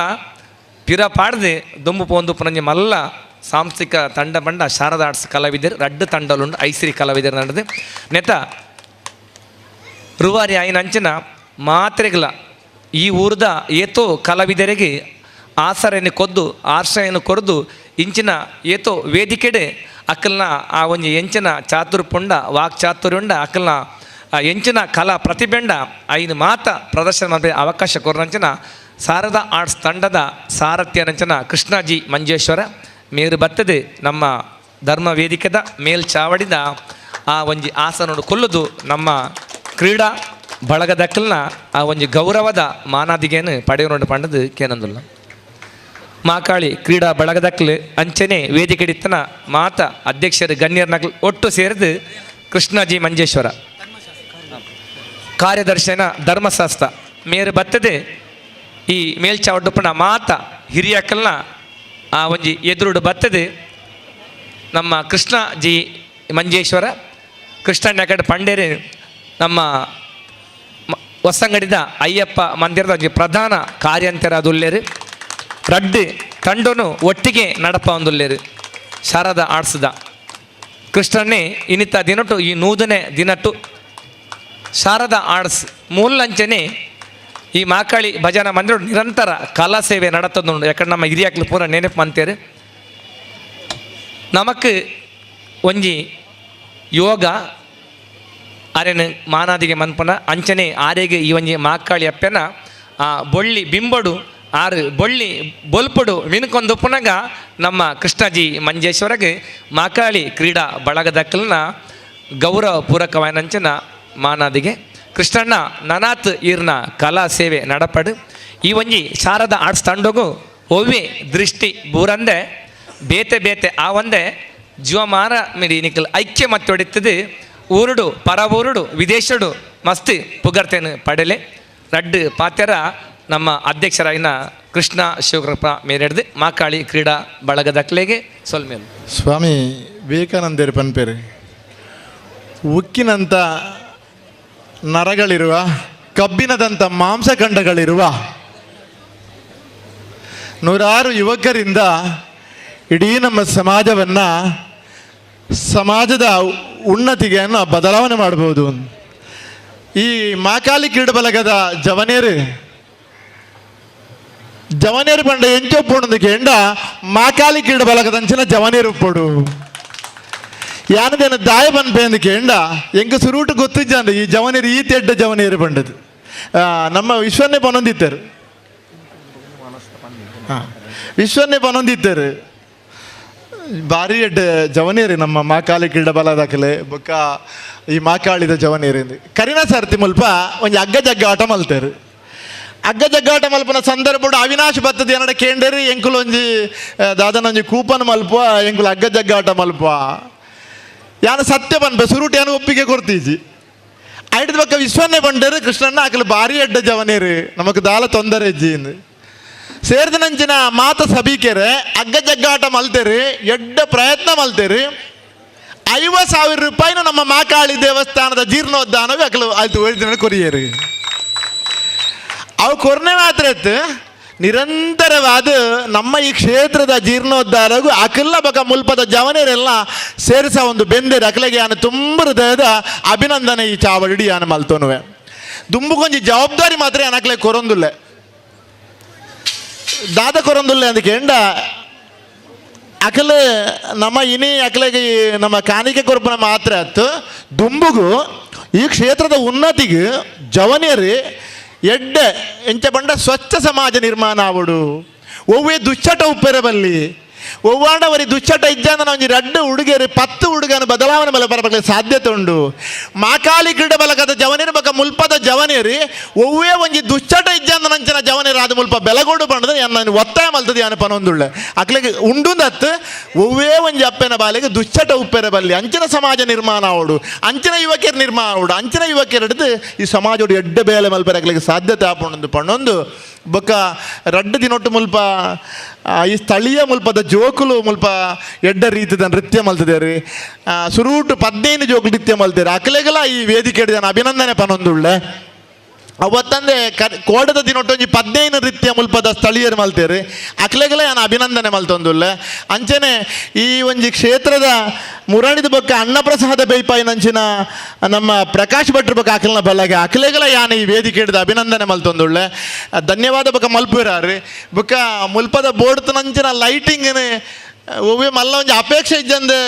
ಪಿರ ಪಾಡ್ದೆ ದುಂಬು ಪೋಂದು ಪುನಂಜಿ ಮಲ್ಲ ಸಾಂಸ್ಕೃತಿಕ ತಂಡ ಬಂಡ ಶಾರದಾ ಆರ್ಟ್ಸ್ ಕಲಾವಿದರು ರಡ್ಡು ತಂಡಲುಂಡು ಐಸಿರಿ ಕಲಾವಿದರು ನಡೆದು ನೆತ ರುವಾರಿ ಆಯಿನ ಅಂಚಿನ ಮಾತ್ರೆಗಳ ಈ ಊರ್ದ ಏತೋ ಕಲಾವಿದರಿಗೆ ಆಸರೆಯನ್ನು ಕೊದ್ದು ಆಶ್ರಯನ್ನು ಕೊರದು ಇಂಚಿನ ಏತೋ ವೇದಿಕೆಡೆ ಅಕ್ಕಲ್ನ ಆ ಒಂಜಿ ಎಂಚಿನ ಚಾತುರ್ಪುಂಡ ವಾಕ್ ಚಾತುರ್ಯುಂಡ ಅಕ್ಕಲ್ನ ಆ ಎಂಚಿನ ಕಲಾ ಪ್ರತಿಬೆಂಡ ಐನು ಮಾತ ಪ್ರದರ್ಶನ ಮಾಡಬೇಕು ಅವಕಾಶ ಕೊರನಂಚಿನ ಶಾರದಾ ಆರ್ಟ್ಸ್ ತಂಡದ ಸಾರಥ್ಯನಂಚಿನ ಕೃಷ್ಣಾಜಿ ಮಂಜೇಶ್ವರ ಮೇರು ಬತ್ತದೆ ನಮ್ಮ ಧರ್ಮ ವೇದಿಕೆದ ಮೇಲ್ಚಾವಡಿದ ಆ ಒಂಜಿ ಆಸನೋಡು ಕೊಲ್ಲುದು ನಮ್ಮ ಕ್ರೀಡಾ ಬಳಗದಕ್ಕಲ್ನ ಆ ಒಂಜಿ ಗೌರವದ ಮಾನಾದಿಗೇನು ಪಡೆಯೋನು ಪಂಡದು ಕೇನಂದುಲ್ಲ. ಮಾಕಾಳಿ ಕ್ರೀಡಾ ಬಳಗದಕ್ಲು ಅಂಚನೆ ವೇದಿಕೆಡಿತ್ತನ ಮಾತ ಅಧ್ಯಕ್ಷರು ಗಣ್ಯರ್ನಕ್ಲು ಒಟ್ಟು ಸೇರಿದು ಕೃಷ್ಣಾಜಿ ಮಂಜೇಶ್ವರ ಕಾರ್ಯದರ್ಶನ ಧರ್ಮಶಾಸ್ತ್ರ ಮೇರು ಬತ್ತದೆ ಈ ಮೇಲ್ಚಾವಡ್ಡುಪನ ಮಾತ ಹಿರಿಯಕ್ಕಲ್ನ ಆ ಒಂಜಿ ಎದುರುಡು ಬತ್ತದೆ ನಮ್ಮ ಕೃಷ್ಣ ಜಿ ಮಂಜೇಶ್ವರ ಕೃಷ್ಣಣ್ಣ ಕಡೆ ಪಂಡೇರಿ ನಮ್ಮ ಹೊಸಂಗಡಿದ ಅಯ್ಯಪ್ಪ ಮಂದಿರದ ಒಂಜಿ ಪ್ರಧಾನ ಕಾರ್ಯಂತರ ಅದುಲ್ಲೇರು ರಡ್ಡು ತಂಡನು ಒಟ್ಟಿಗೆ ನಡಪ ಒಂದುಲ್ಲೇರು ಶಾರದಾ ಆಡ್ಸದ ಕೃಷ್ಣನ್ನೇ ಇನ್ನಿತ ದಿನಟು ಈ ನೂದನೇ ದಿನಟು ಶಾರದಾ ಆರ್ಟ್ಸ್ ಮೂಲಂಚನೆ ಈ ಮಾಕಾಳಿ ಭಜನಾ ಮಂದಿರ ನಿರಂತರ ಕಲಾ ಸೇವೆ ನಡತದ್ದು ಯಾಕಂದ್ರೆ ನಮ್ಮ ಹಿರಿಯಾಕ್ಲು ಪೂರ ನೆನಪು ಮಂತೇರು. ನಮಕ್ ಒಂಜಿ ಯೋಗ ಆರೆನ ಮಾನಾದಿಗೆ ಮನ್ಪನ ಅಂಚನೆ ಆರೆಗೆ ಈ ಒಂಜಿ ಮಾಕಾಳಿ ಅಪ್ಪೆನ ಆ ಬೊಳ್ಳಿ ಬಿಂಬಡು ಆರು ಬೊಳ್ಳಿ ಬೊಲ್ಪುಡು ಮಿನುಕೊಂದು ಪುನಗ ನಮ್ಮ ಕೃಷ್ಣಾಜಿ ಮಂಜೇಶ್ವರಗೆ ಮಾಕಾಳಿ ಕ್ರೀಡಾ ಬಳಗದಕ್ಕಲ್ನ ಗೌರವ ಪೂರಕವಾಯಿನಂಚಿನ ಮಾನಾದಿಗೆ ಕೃಷ್ಣಣ್ಣ ನನಾತ್ ಈರ್ನ ಕಲಾ ಸೇವೆ ನಡಪಡು. ಈ ಒಂಜಿ ಶಾರದಾ ಆರ್ಟ್ಸ್ ತಂಡಗು ಒವ್ವೆ ದೃಷ್ಟಿ ಬೂರಂದೆ ಬೇತೆ ಬೇತೆ ಆ ಒಂದೇ ಜೀವಮಾನ ಮಿರಿ ನಿಕಲ್ ಐಕ್ಯ ಮತ್ತೊಡಿತದೆ ಊರುಡು ಪರ ಊರುಡು ವಿದೇಶಡು ಮಸ್ತ್ ಪುಗರ್ತೇನು ಪಡೆಲೆ ರಡ್ಡು ಪಾತೆರ ನಮ್ಮ ಅಧ್ಯಕ್ಷರಾಗಿನ ಕೃಷ್ಣ ಶಿವಕೃಪ ಮೇರೆಡ್ದು ಮಾಕಾಳಿ ಕ್ರೀಡಾ ಬಳಗದಕ್ಲೆಗೆ ಸೊಲ್ಮೇಲು. ಸ್ವಾಮಿ ವಿವೇಕಾನಂದರು ಪನ್ಪೇರು ಉಕ್ಕಿನಂಥ ನರಗಳಿರುವ ಕಬ್ಬಿಣದಂಥ ಮಾಂಸಖಂಡಗಳಿರುವ ನೂರಾರು ಯುವಕರಿಂದ ಇಡೀ ನಮ್ಮ ಸಮಾಜವನ್ನು ಸಮಾಜದ ಉನ್ನತಿಗೆ ಬದಲಾವಣೆ ಮಾಡ್ಬೋದು. ಈ ಮಾಕಾಲಿ ಕ್ರೀಡೆ ಬಲಗದ ಜವನೇರು ಜವನೇರು ಪಂಡ ಎಂಚೊಪ್ಪುಂಡು ಕೆಂಡ ಮಾಕಾಲಿ ಕ್ರೀಡೆ ಬಲಗದಂಚಿನ ಜವನೇರು ಉಪ್ಪುಡು ಯಾನದೇನು ದಾಯ ಪನ್ಪೇಂದು ಕೇಂಡ ಎಂಕ ಸುರೂಟು ಗೊತ್ತಿಜ್ಜಾಂಡ ಈ ಜವನೇರು ಈ ತೆಡ್ಡ ಜವನೇರು ಪಂಡದು ನಮ್ಮ ವಿಶ್ವನ್ನೇ ಪನೊಂದಿತ್ತರು ಹಾಂ ವಿಶ್ವನ್ನೇ ಪನೊಂದಿತ್ತರು ಭಾರಿ ಎಡ್ಡೆ ಜವನೇರಿ ನಮ್ಮ ಮಾಕಾಳಿ ಕ್ರೀಡ ಬಲದಾಕಲೆ ಬೊಕ್ಕ ಈ ಮಾಕಾಳಿದ ಜವನೇರಿ ಕರಿನ ಸರ್ತಿ ಮುಲ್ಪ ಒಂಜಿ ಅಗ್ಗ ಜಗ್ಗ ಆಟ ಮಲ್ತೇರು. ಅಗ್ಗ ಜಗ್ಗಾಟ ಮಲ್ಪನ ಸಂದರ್ಭಡು ಅವಿನಾಶ್ ಬತ್ತದ ಏನಡ ಕೇಂಡೇರಿ ಎಂಕುಲು ಒಂಜಿ ದಾದನ ಒಂಜಿ ಕೂಪನ್ ಮಲ್ಪ ಎಂಕುಲು ಅಗ್ಗ ಜಗ್ಗಾಟ ಮಲ್ಪ ಯಾನ ಸತ್ಯ ಪನ್ಪೆ ಸುರುಟು ಯಾನು ಒಪ್ಪಿಗೆ ಕೊಡ್ತೀಜಿ ಐಡ್ದ ಬಕ್ಕ ವಿಶ್ವನ್ನೇ ಬಂಡೇರು ಕೃಷ್ಣಣ್ಣ ಆಕಲು ಭಾರಿ ಎಡ್ಡ ಜವನೇರು ನಮಕ್ ದಾಲ ತೊಂದರೆ ಇಜ್ಜಿ ಸೇರಿದ ನಂಚಿನ ಮಾತ ಸಭಿಕೆರೆ ಅಗ್ಗ ಜಗ್ಗಾಟ ಮಲ್ತೇರಿ ಎಡ್ಡ ಪ್ರಯತ್ನ ಮಲ್ತೇರಿ 50,000 ರೂಪಾಯಿನ ನಮ್ಮ ಮಾಕಾಳಿ ದೇವಸ್ಥಾನದ ಜೀರ್ಣೋದ್ಧಾನವೇ ಅಕಲು ಆಯ್ತು ಒರಿಜಿನಲ್ ಕೊರಿಯರು ಅವು ಕೊರನೆ ಮಾತ್ರ ಇತ್ತು ನಿರಂತರವಾದ ನಮ್ಮ ಈ ಕ್ಷೇತ್ರದ ಜೀರ್ಣೋದ್ಧಾರಗೂ ಅಕಲ್ಲ ಬಕ ಮುಲ್ಪದ ಜವನರೆಲ್ಲ ಸೇರಿಸ ಒಂದು ಬೆಂದೇರು ಅಕಲೆಗೆ ಯಾನು ತುಂಬ ಹೃದಯದ ಅಭಿನಂದನೆ ಈ ಚಾವಡಿ ಯಾನು ಮಲ್ತೋನುವೆ ದುಂಬುಕೊಂಜಿ ಜವಾಬ್ದಾರಿ ಮಾತ್ರ ಯಾನಕ್ಲೆ ಕೊರೊಂದುಲ್ಲೆ ದಾದ ಕೊರೊಂದುಲ್ಲೆ ಅಂದಕ್ಕೆ ಎಂಡ ಅಕಲ ನಮ್ಮ ಇನಿ ಅಕಲೆಗೆ ನಮ್ಮ ಕಾಣಿಕೆ ಕೊರಪನ ಮಾತ್ರ ಅತ್ತು ದುಂಬುಗು ಈ ಕ್ಷೇತ್ರದ ಉನ್ನತಿಗೆ ಜವನಿಯರು ಎಡ್ಡೆ ಎಂಚ ಬಂಡ ಸ್ವಚ್ಛ ಸಮಾಜ ನಿರ್ಮಾಣ ಆವಡು ಒವ್ವೇ ದುಶ್ಚಟ ಉಪ್ಪೆರೆ ಬಲ್ಲಿ ಒವ್ವಾಂಡವರಿ ದುಶ್ಚಟ ಇಜ್ಜಾಂದ ಒಂಜಿ ರಡ್ಡು ಹುಡುಗರು 10 ಹುಡುಗನ ಬದಲಾವಣೆ ಬಲ ಬರಬಲ್ಲ ಸಾಧ್ಯತೆ ಉಂಡು. ಮಾಕಾಲಿ ಕ್ರೀಡೆ ಬಲಕದ ಜವನಿಯರು ಬಕ ಮುಲ್ಪದ ಜವನಿಯರಿ ಒವ್ವೇ ಒಂಜಿ ದುಶ್ಚಟ ಇಜ್ಜಾಂದ ನಂಚಿನ ಜವನಿಯರು ಅದು ಮುಲ್ಪ ಬೆಲಗೋಡು ಬಂಡದ ನಾನು ಒತ್ತಾಯ ಮಲ್ತದ ಯಾನ ಪನೊಂದುಳ್ಳೆ ಅಕ್ಲೆಗೆ ಉಂಡುಂದತ್ತು ಒವ್ವೇ ಒಂಜಿ ಅಪ್ಪೆನ ಬಾಲೆಗೆ ದುಶ್ಚಟ ಉಪ್ಪೆರೆ ಬಲ್ಲಿ ಅಂಚಿನ ಸಮಾಜ ನಿರ್ಮಾಣ ಆವಡು ಅಂಚಿನ ಯುವಕಿಯರು ನಿರ್ಮಾಣ ಆವಡು ಅಂಚಿನ ಯುವಕಿಯರು ಹಿಡಿದು ಈ ಸಮಾಜೋಡು ಎಡ್ಡೆ ಬೇಲೆ ಮಲ್ಪರೆ ಅಕ್ಲೆಗೆ ಸಾಧ್ಯತೆ ಆಪುಂಡು ಪಣ್ಣೊಂದು ಬೊಕ್ಕ ರಡ್ಡು ದಿನೊಟ್ಟು ಮುಲ್ಪ ಈ ಸ್ಥಳೀಯ ಮುಲ್ಪದ ಜೋಕುಲು ಮುಲ್ಪ ಎಡ್ಡ ರೀತಿದ ನೃತ್ಯ ಮಲ್ತದೇರಿ ಸುರೂಟು 15 ಜೋಕುಲು ನೃತ್ಯ ಮಲ್ತೇರಿ ಅಕಲೆಗಲ ಈ ವೇದಿಕೆ ಹಿಡಿದ ಅಭಿನಂದನೆ ಪನೊಂದುಳ್ಳೆ ಅವತ್ತಂದೆ ಕೋಡದ ದಿನೊಟ್ಟು ಒಂಜಿ 15 ನೃತ್ಯ ಮುಲ್ಪದ ಸ್ಥಳೀಯರು ಮಲ್ತೇರಿ ಅಕ್ಲೆಗಲ ಯಾನ್ ಅಭಿನಂದನೆ ಮಲ್ತೊಂದುಲ್ಲೆ. ಅಂಚನೆ ಈ ಒಂಜಿ ಕ್ಷೇತ್ರದ ಮುರಣಿದ ಬೊಕ್ಕ ಅನ್ನಪ್ರಸಾದ ಬೇಯ್ಪಾಯಿನಂಚಿನ ನಮ್ಮ ಪ್ರಕಾಶ್ ಭಟ್ರ ಬೊಕ್ಕ ಅಕಲ್ನ ಬಲ್ಲಗೆ ಅಕ್ಲೆಗಲ ಯಾನ್ ಈ ವೇದಿಕೆ ಹಿಡಿದ ಅಭಿನಂದನೆ ಮಲ್ತೊಂದುಳ್ಳೆ ಧನ್ಯವಾದ ಬೊಕ್ಕ ಮಲ್ಪುರಾರು ಬೊಕ್ಕ ಮುಲ್ಪದ ಬೋರ್ಡ್ತನಂಚಿನ ಲೈಟಿಂಗ್ ಒವ್ವೆ ಮಲ್ಲ ಒಂಜಿ ಅಪೇಕ್ಷೆ ಇಜ್ಜಂದೆ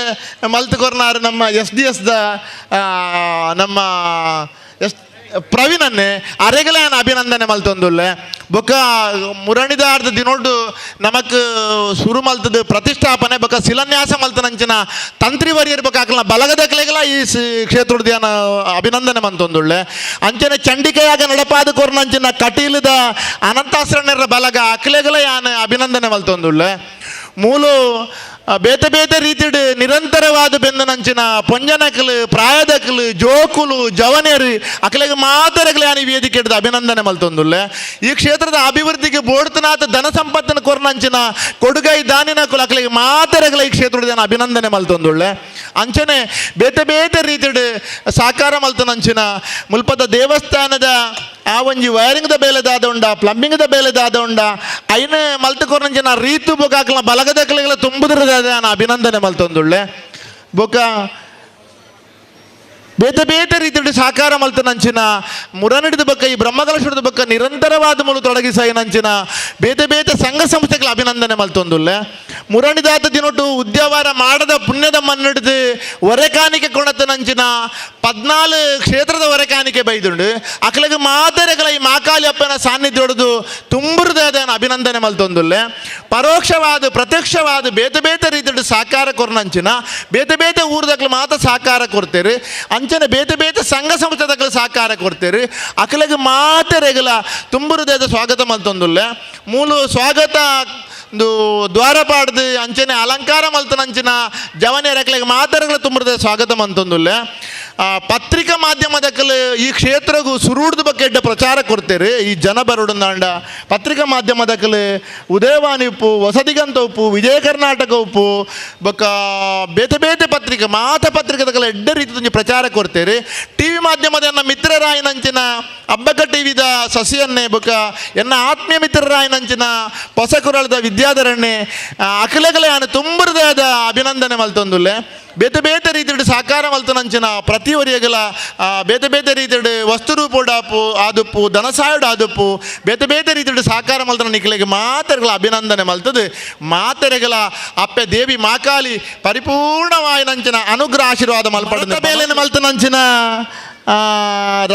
ಮಲ್ತು ಕೊರ್ನಾರು ನಮ್ಮ S D S the ನಮ್ಮ ಎಸ್ ಪ್ರವೀಣನ್ನೇ ಅರೆಗಲ ಯಾನ್ ಅಭಿನಂದನೆ ಮಲ್ತೊಂದುಲ್ಲೆ ಬೊಕ್ಕ ಮುರಣಿದಾರ್ದ ದಿನೊಡ್ಡು ನಮಕ್ ಸುರು ಮಲ್ತದ ಪ್ರತಿಷ್ಠಾಪನೆ ಬೊಕ್ಕ ಶಿಲಾನ್ಯಾಸ ಮಲ್ತನಂಚಿನ ತಂತ್ರಿ ವರಿಯರ್ ಬೊಕ್ಕ ಅಕಲ್ನ ಬಲಗದಕ್ಲೆಗಲ ಈ ಕ್ಷೇತ್ರದ ಯಾನ ಅಭಿನಂದನೆ ಮಂತೊಂದುಳ್ಳೆ. ಅಂಚನೆ ಚಂಡಿಕೆಯಾಗ ನಡಪಾದ ಕೊರ್ನಂಚಿನ ಕಟೀಲದ ಅನಂತಾಶ್ರಣ್ಯರ ಬಲಗ ಅಕ್ಲೆಗಲ ಯಾನ ಅಭಿನಂದನೆ ಮಲ್ತೊಂದುಳ್ಳೆ. ಮೂಲು ಬೇತೆ ಬೇತೆ ರೀತಿಡ್ ನಿರಂತರವಾದ ಬೆಂದನಂಚಿನ ಪೊಂಜನಕಲು ಪ್ರಾಯದಕಲು ಜೋಕುಲು ಜವನೇರು ಅಕಲೆಗೆ ಮಾತರಗಲೆ ಯಾನಿ ವೇದಿಕೆ ಹಿಡಿದು ಅಭಿನಂದನೆ ಮಲ್ತೊಂದುಲ್ಲೆ. ಈ ಕ್ಷೇತ್ರದ ಅಭಿವೃದ್ಧಿಗೆ ಬೋಡ್ತನಾಥ ಧನ ಸಂಪತ್ತನ್ನು ಕೊರ್ನಂಚಿನ ಕೊಡುಗೈ ದಾನಿನಕುಲು ಅಕಲೆಗೆ ಮಾತರಗಲ ಈ ಕ್ಷೇತ್ರದ ಅಭಿನಂದನೆ ಮಲ್ತೊಂದುಳ್ಳೆ. ಅಂಚನೆ ಬೇತೆ ಬೇತೆ ರೀತಿಡ್ ಸಾಕಾರ ಮಲ್ತನಂಚಿನ ಮುಲ್ಪದ ದೇವಸ್ಥಾನದ ಆ ಒಂಜಿ ವೈರಿಂಗ್ದ ಬೇಲೆದಾದ ಉಂಡ ಪ್ಲಂಬಿಂಗ್ದ ಬೇಲೆದಾದ ಉಂಡ ಐನ ಮಲ್ತು ಕೊರ್ನಂಚಿನ ರೀತು ಬೊಕ ಅಕಲ್ನ ಬಲಗದಕಲೆಗಳ ತುಂಬುದಿರದ ಅಭಿನಂದನೆ ಮಲ್ತೊಂದುಳ್ಳೆ. ಬೊಕ ಬೇತೆ ಬೇತೆ ರೀತಿಯಲ್ಲಿ ಸಾಕಾರ ಮಲ್ತನಂಚಿನ ಮುರನಿಡಿದ ಬಕ್ಕ ಈ ಬ್ರಹ್ಮಕಲಶದ ಬಕ್ಕ ನಿರಂತರವಾದ ಮೂಲ ತೊಡಗಿಸಾಯಿನಂಚಿನ ಬೇತೆ ಬೇತೆ ಸಂಘ ಸಂಸ್ಥೆಗಳ ಅಭಿನಂದನೆ ಮಲ್ತೊಂದುಲ್ಲೆ. ಮುರಣಿದಾತ ದಿನೊಟು ಉದ್ಯಾವರ ಮಾಡದ ಪುಣ್ಯದ ಮಣ್ಣಿಡ್ದು ಒರೆಕಾನಿಕೆ ಕೊಣತನಂಚಿನ 14 ಕ್ಷೇತ್ರದ ಒರೆಕಾನಿಕೆ ಬೈದುಂಡು. ಅಕ್ಲಗ ಮಾತರೆಗಳ ಈ ಮಾಕಾಳಿ ಅಪ್ಪನ ಸಾನ್ನಿಧ್ಯ ಹೊಡೆದು ತುಂಬುರದ ಅಭಿನಂದನೆ ಮಲ್ತೊಂದುಲ್ಲೆ. ಪರೋಕ್ಷವಾದ ಪ್ರತ್ಯಕ್ಷವಾದ ಬೇತೆ ಬೇತೆ ರೀತಿಯ ಸಹಕಾರ ಕೊರ್ನಂಚಿನ ಬೇತೆ ಬೇತೆ ಊರ್ದಕ್ಲು ಮಾತ್ರ ಸಹಕಾರ ಕೊಡ್ತೇರು, ಅಂಚನೆ ಬೇತೆ ಬೇತೆ ಸಂಘ ಸಂಸ್ಥೆದಕ್ಲು ಸಹಕಾರ ಕೊಡ್ತೇರು. ಅಕ್ಲಗ ಮಾತೆರೆಗಳ ತುಂಬುರದ ಸ್ವಾಗತ ಮಲ್ತೊಂದುಲ್ಲೆ. ಮೂಲು ಸ್ವಾಗತ ಒಂದು ದ್ವಾರ ಪಾಡ್ದು ಅಂಚನೆ ಅಲಂಕಾರ ಮಲ್ತನಂಚಿನ ಜವನಿಯರಕ್ಲೆಗ್ ಮಾತರಗಳ ತುಂಬುರದ ಸ್ವಾಗತ ಮಂತೊಂದುಲ್ಲೆ. ಪತ್ರಿಕಾ ಮಾಧ್ಯಮದಕ್ಕಲು ಈ ಕ್ಷೇತ್ರಗೂ ಸುರೂಡ್ದ ಬಗ್ಗೆ ಎಡ್ಡ ಪ್ರಚಾರ ಕೊಡ್ತೇರು. ಈ ಜನ ಬರುಡಂದಾಂಡ ಪತ್ರಿಕಾ ಮಾಧ್ಯಮದಕ್ಕಲು ಉದಯವಾಣಿ ಉಪ್ಪು, ಹೊಸದಿಗಂತ ಉಪ್ಪು, ವಿಜಯ ಕರ್ನಾಟಕ ಉಪ್ಪು, ಬೊಕ್ಕ ಬೇತೆ ಬೇತೆ ಪತ್ರಿಕೆ ಮಾತ ಪತ್ರಿಕೆದಕ್ಕಲ ಎಡ್ಡ ರೀತಿ ಪ್ರಚಾರ ಕೊಡ್ತೇರು. ಟಿ ವಿ ಮಾಧ್ಯಮದ ಎನ್ನ ಮಿತ್ರರಾಯನಂಚಿನ ಅಬ್ಬಕ್ಕ ಟಿ ವಿದ ಸಸಿಯನ್ನೇ, ಬೊಕ್ಕ ಎನ್ನ ಆತ್ಮೀಯ ಮಿತ್ರರಾಯನಂಚಿನ ಹೊಸಕುರಳದ ವಿದ್ಯಾಧರಣ್ಣೆ ಅಖಿಲಗಲೆ ಆನೆ ತುಂಬುರದಾದ ಅಭಿನಂದನೆ ಮಲ್ತೊಂದುಲ್ಲೆ. ಬೇತೆ ಬೇತೆ ರೀತಿಯಡು ಸಹಕಾರ ಮಲ್ತನಂಚಿನ ಪ್ರತಿ ಒರಿಯಗಲ ಬೇತೆ ಬೇತೆ ರೀತಿಯಡು ವಸ್ತು ರೂಪೋಡಾಪು ಆದುಪ್ಪು ಧನಸಾಯಡು ಆದುಪ್ಪು ಬೇತೆ ಬೇತೆ ರೀತಿಯಡು ಸಹಕಾರ ಮಲ್ತನ ನಿಖಲೆಗೆ ಮಾತೆರೆಗಳ ಅಭಿನಂದನೆ ಮಲ್ತದೆ. ಮಾತೆರೆಗಳ ಅಪ್ಪೆ ದೇವಿ ಮಾಕಾಲಿ ಪರಿಪೂರ್ಣವಾಯಿನಂಚಿನ ಅನುಗ್ರಹ ಆಶೀರ್ವಾದ ಮಲ್ಪಡ ಬೇಲೆನ ಮಲ್ತನಂಚಿನ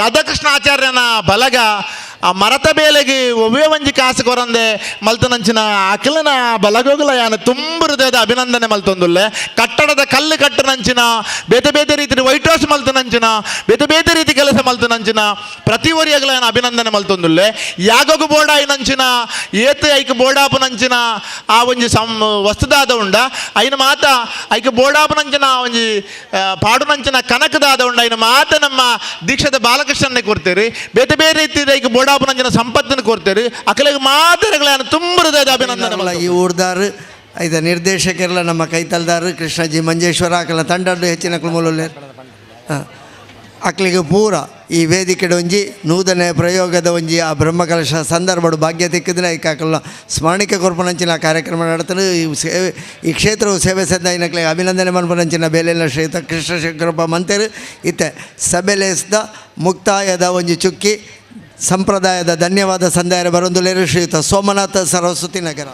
ರಾಧಾಕೃಷ್ಣ ಆಚಾರ್ಯನ ಬಲಗ ಆ ಮರತ ಬೇಲೆಗೆ ಒವ್ವೇ ಒಂಜಿ ಕಾಸು ಕೊರಂದೆ ಮಲ್ತನಂಚಿನ ಅಖಿಲನ ಬಲಗೋಗಲ ಯಾನ ತುಂಬ ಹೃದಯದ ಅಭಿನಂದನೆ ಮಲ್ತೊಂದುಲ್ಲೆ. ಕಟ್ಟಡದ ಕಲ್ಲು ಕಟ್ಟನಂಚಿನ ಬೇತೆ ಬೇತೆ ರೀತಿ ವೈಟ್ ಹೌಸ್ ಮಲ್ತನಂಚಿನ ಬೇತೆ ಬೇತೆ ರೀತಿ ಕೆಲಸ ಮಲ್ತನಂಚಿನ ಪ್ರತಿ ಒರಿಯಗಲ ಯಾನ ಅಭಿನಂದನೆ ಮಲ್ತೊಂದುಲ್ಲೆ. ಯಾಗೋಗು ಬೋಡಾಯಿನಂಚಿನ ಏತ್ ಐಕ್ ಬೋಡಾಪನಂಚಿನ ಆ ಒಂಜಿ ವಸ್ತುದಾದ ಉಂಡ ಐನ ಮಾತ ಐಕ್ ಬೋಡಾಪನಂಚಿನ ಒಂಜಿ ಪಾಡುನಂಚಿನ ಕನಕದಾದ ಉಂಡ ಐನ ಮಾತ ನಮ್ಮ ದೀಕ್ಷದ ಬಾಲಕೃಷ್ಣನ್ನೇ ಕೊಡ್ತೇರಿ. ಬೇತೆ ಬೇರೆ ರೀತಿ ಐಕ್ ಬೋಡಾಪನಂಚಿನ ಸಂಪತ್ತನ್ನು ಕೊಡ್ತೇರಿ. ಅಕಲೆಗೆ ಮಾತರೆಗಳ ತುಂಬ ಹೃದಯದ ಅಭಿನಂದನೆ. ಈ ಊರ್ದಾರು ಐದ ನಿರ್ದೇಶಕರೆಲ್ಲ ನಮ್ಮ ಕೈತಲ್ದಾರು ಕೃಷ್ಣಜಿ ಮಂಜೇಶ್ವರ ಅಕಲ ತಂಡದ್ದು ಹೆಚ್ಚಿನ ಕುಮಲುಲ್ಲೇರು ಅಕ್ಲಿಗೆ ಪೂರ ಈ ವೇದಿಕೆ ಒಂಜಿ ನೂತನ ಪ್ರಯೋಗದ ಒಂಜಿ ಆ ಬ್ರಹ್ಮಕಲಶ ಸಂದರ್ಭಡು ಭಾಗ್ಯ ತಿಕ್ಕಿದ್ರೆ ಐಕಾಕಲ್ಲ ಸ್ಮರಣಿಕೆ ಕೊರ್ಪನಂಚಿನ ಕಾರ್ಯಕ್ರಮ ನಡತನು. ಈ ಸೇವೆ ಈ ಕ್ಷೇತ್ರವು ಸೇವೆ ಸದ್ದ ಇನಕ್ಲೆ ಅಭಿನಂದನೆ ಮನ್ಪನಂಚಿನ ಬೇಲೆಲ್ಲ ಶ್ರೇತ ಕೃಷ್ಣ ಶಂಕರಪ್ಪ ಮಂತೇರು ಇತ್ತೆ ಸಭೆಲೇಸ್ದ ಮುಕ್ತಾಯದ ಒಂಜಿ ಚುಕ್ಕಿ ಸಂಪ್ರದಾಯದ ಧನ್ಯವಾದ ಸಂದಾಯ ಬರೊಂದುಲೇರು ಶ್ರೀಯುತ ಸೋಮನಾಥ ಸರಸ್ವತಿ ನಗರ.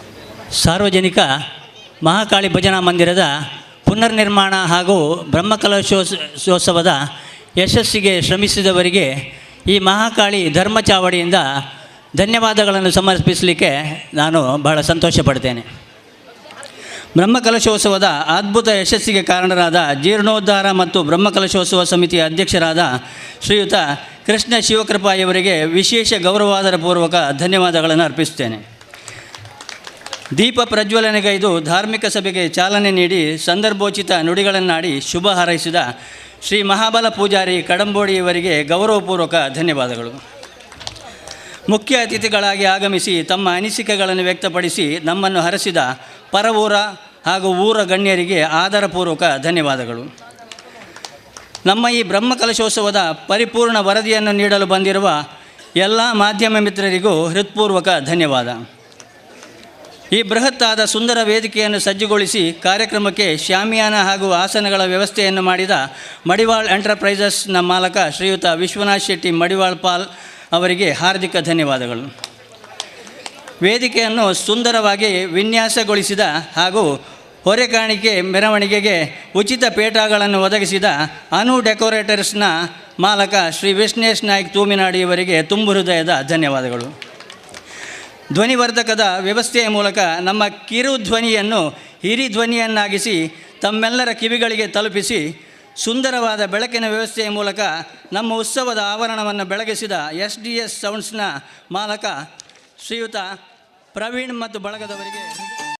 ಸಾರ್ವಜನಿಕ ಮಹಾಕಾಳಿ ಭಜನಾ ಮಂದಿರದ ಪುನರ್ನಿರ್ಮಾಣ ಹಾಗೂ ಬ್ರಹ್ಮಕಲಶೋತ್ಸವದ ಯಶಸ್ಸಿಗೆ ಶ್ರಮಿಸಿದವರಿಗೆ ಈ ಮಹಾಕಾಳಿ ಧರ್ಮ ಚಾವಡಿಯಿಂದ ಧನ್ಯವಾದಗಳನ್ನು ಸಮರ್ಪಿಸಲಿಕ್ಕೆ ನಾನು ಬಹಳ ಸಂತೋಷ ಪಡ್ತೇನೆ. ಬ್ರಹ್ಮಕಲಶೋತ್ಸವದ ಅದ್ಭುತ ಯಶಸ್ಸಿಗೆ ಕಾರಣರಾದ ಜೀರ್ಣೋದ್ಧಾರ ಮತ್ತು ಬ್ರಹ್ಮಕಲಶೋತ್ಸವ ಸಮಿತಿಯ ಅಧ್ಯಕ್ಷರಾದ ಶ್ರೀಯುತ ಕೃಷ್ಣ ಶಿವಕೃಪಾಯವರಿಗೆ ವಿಶೇಷ ಗೌರವಾದರ ಪೂರ್ವಕ ಧನ್ಯವಾದಗಳನ್ನು ಅರ್ಪಿಸುತ್ತೇನೆ. ದೀಪ ಪ್ರಜ್ವಲನೆಗೈದು ಧಾರ್ಮಿಕ ಸಭೆಗೆ ಚಾಲನೆ ನೀಡಿ ಸಂದರ್ಭೋಚಿತ ನುಡಿಗಳನ್ನಾಡಿ ಶುಭ ಹಾರೈಸಿದ ಶ್ರೀ ಮಹಾಬಲ ಪೂಜಾರಿ ಕಡಂಬೋಡಿಯವರಿಗೆ ಗೌರವಪೂರ್ವಕ ಧನ್ಯವಾದಗಳು. ಮುಖ್ಯ ಅತಿಥಿಗಳಾಗಿ ಆಗಮಿಸಿ ತಮ್ಮ ಅನಿಸಿಕೆಗಳನ್ನು ವ್ಯಕ್ತಪಡಿಸಿ ನಮ್ಮನ್ನು ಹರಸಿದ ಪರವೂರ ಹಾಗೂ ಊರ ಗಣ್ಯರಿಗೆ ಆದರಪೂರ್ವಕ ಧನ್ಯವಾದಗಳು. ನಮ್ಮ ಈ ಬ್ರಹ್ಮಕಲಶೋತ್ಸವದ ಪರಿಪೂರ್ಣ ವರದಿಯನ್ನು ನೀಡಲು ಬಂದಿರುವ ಎಲ್ಲ ಮಾಧ್ಯಮ ಮಿತ್ರರಿಗೂ ಹೃತ್ಪೂರ್ವಕ ಧನ್ಯವಾದ. ಈ ಬೃಹತ್ತಾದ ಸುಂದರ ವೇದಿಕೆಯನ್ನು ಸಜ್ಜುಗೊಳಿಸಿ ಕಾರ್ಯಕ್ರಮಕ್ಕೆ ಶಾಮಿಯಾನ ಹಾಗೂ ಆಸನಗಳ ವ್ಯವಸ್ಥೆಯನ್ನು ಮಾಡಿದ ಮಡಿವಾಳ್ ಎಂಟರ್ಪ್ರೈಸಸ್ನ ಮಾಲಕ ಶ್ರೀಯುತ ವಿಶ್ವನಾಥ್ ಶೆಟ್ಟಿ ಮಡಿವಾಳ್ ಪಾಲ್ ಅವರಿಗೆ ಹಾರ್ದಿಕ ಧನ್ಯವಾದಗಳು. ವೇದಿಕೆಯನ್ನು ಸುಂದರವಾಗಿ ವಿನ್ಯಾಸಗೊಳಿಸಿದ ಹಾಗೂ ಹೊರೆಕಾಣಿಕೆ ಮೆರವಣಿಗೆಗೆ ಉಚಿತ ಪೇಟಾಗಳನ್ನು ಒದಗಿಸಿದ ಅನು ಡೆಕೋರೇಟರ್ಸ್ನ ಮಾಲಕ ಶ್ರೀ ವಿಷ್ಣೇಶ್ ನಾಯ್ಕ್ ತೂಮಿನಾಡಿಯವರಿಗೆ ತುಂಬು ಹೃದಯದ ಧನ್ಯವಾದಗಳು. ಧ್ವನಿವರ್ಧಕದ ವ್ಯವಸ್ಥೆಯ ಮೂಲಕ ನಮ್ಮ ಕಿರು ಧ್ವನಿಯನ್ನು ಹಿರಿ ಧ್ವನಿಯನ್ನಾಗಿಸಿ ತಮ್ಮೆಲ್ಲರ ಕಿವಿಗಳಿಗೆ ತಲುಪಿಸಿ ಸುಂದರವಾದ ಬೆಳಕಿನ ವ್ಯವಸ್ಥೆಯ ಮೂಲಕ ನಮ್ಮ ಉತ್ಸವದ ಆವರಣವನ್ನು ಬೆಳಗಿಸಿದ SDS ಸೌಂಡ್ಸ್ನ ಮಾಲಕ ಶ್ರೀಯುತ ಪ್ರವೀಣ್ ಮತ್ತು ಬಳಗದವರಿಗೆ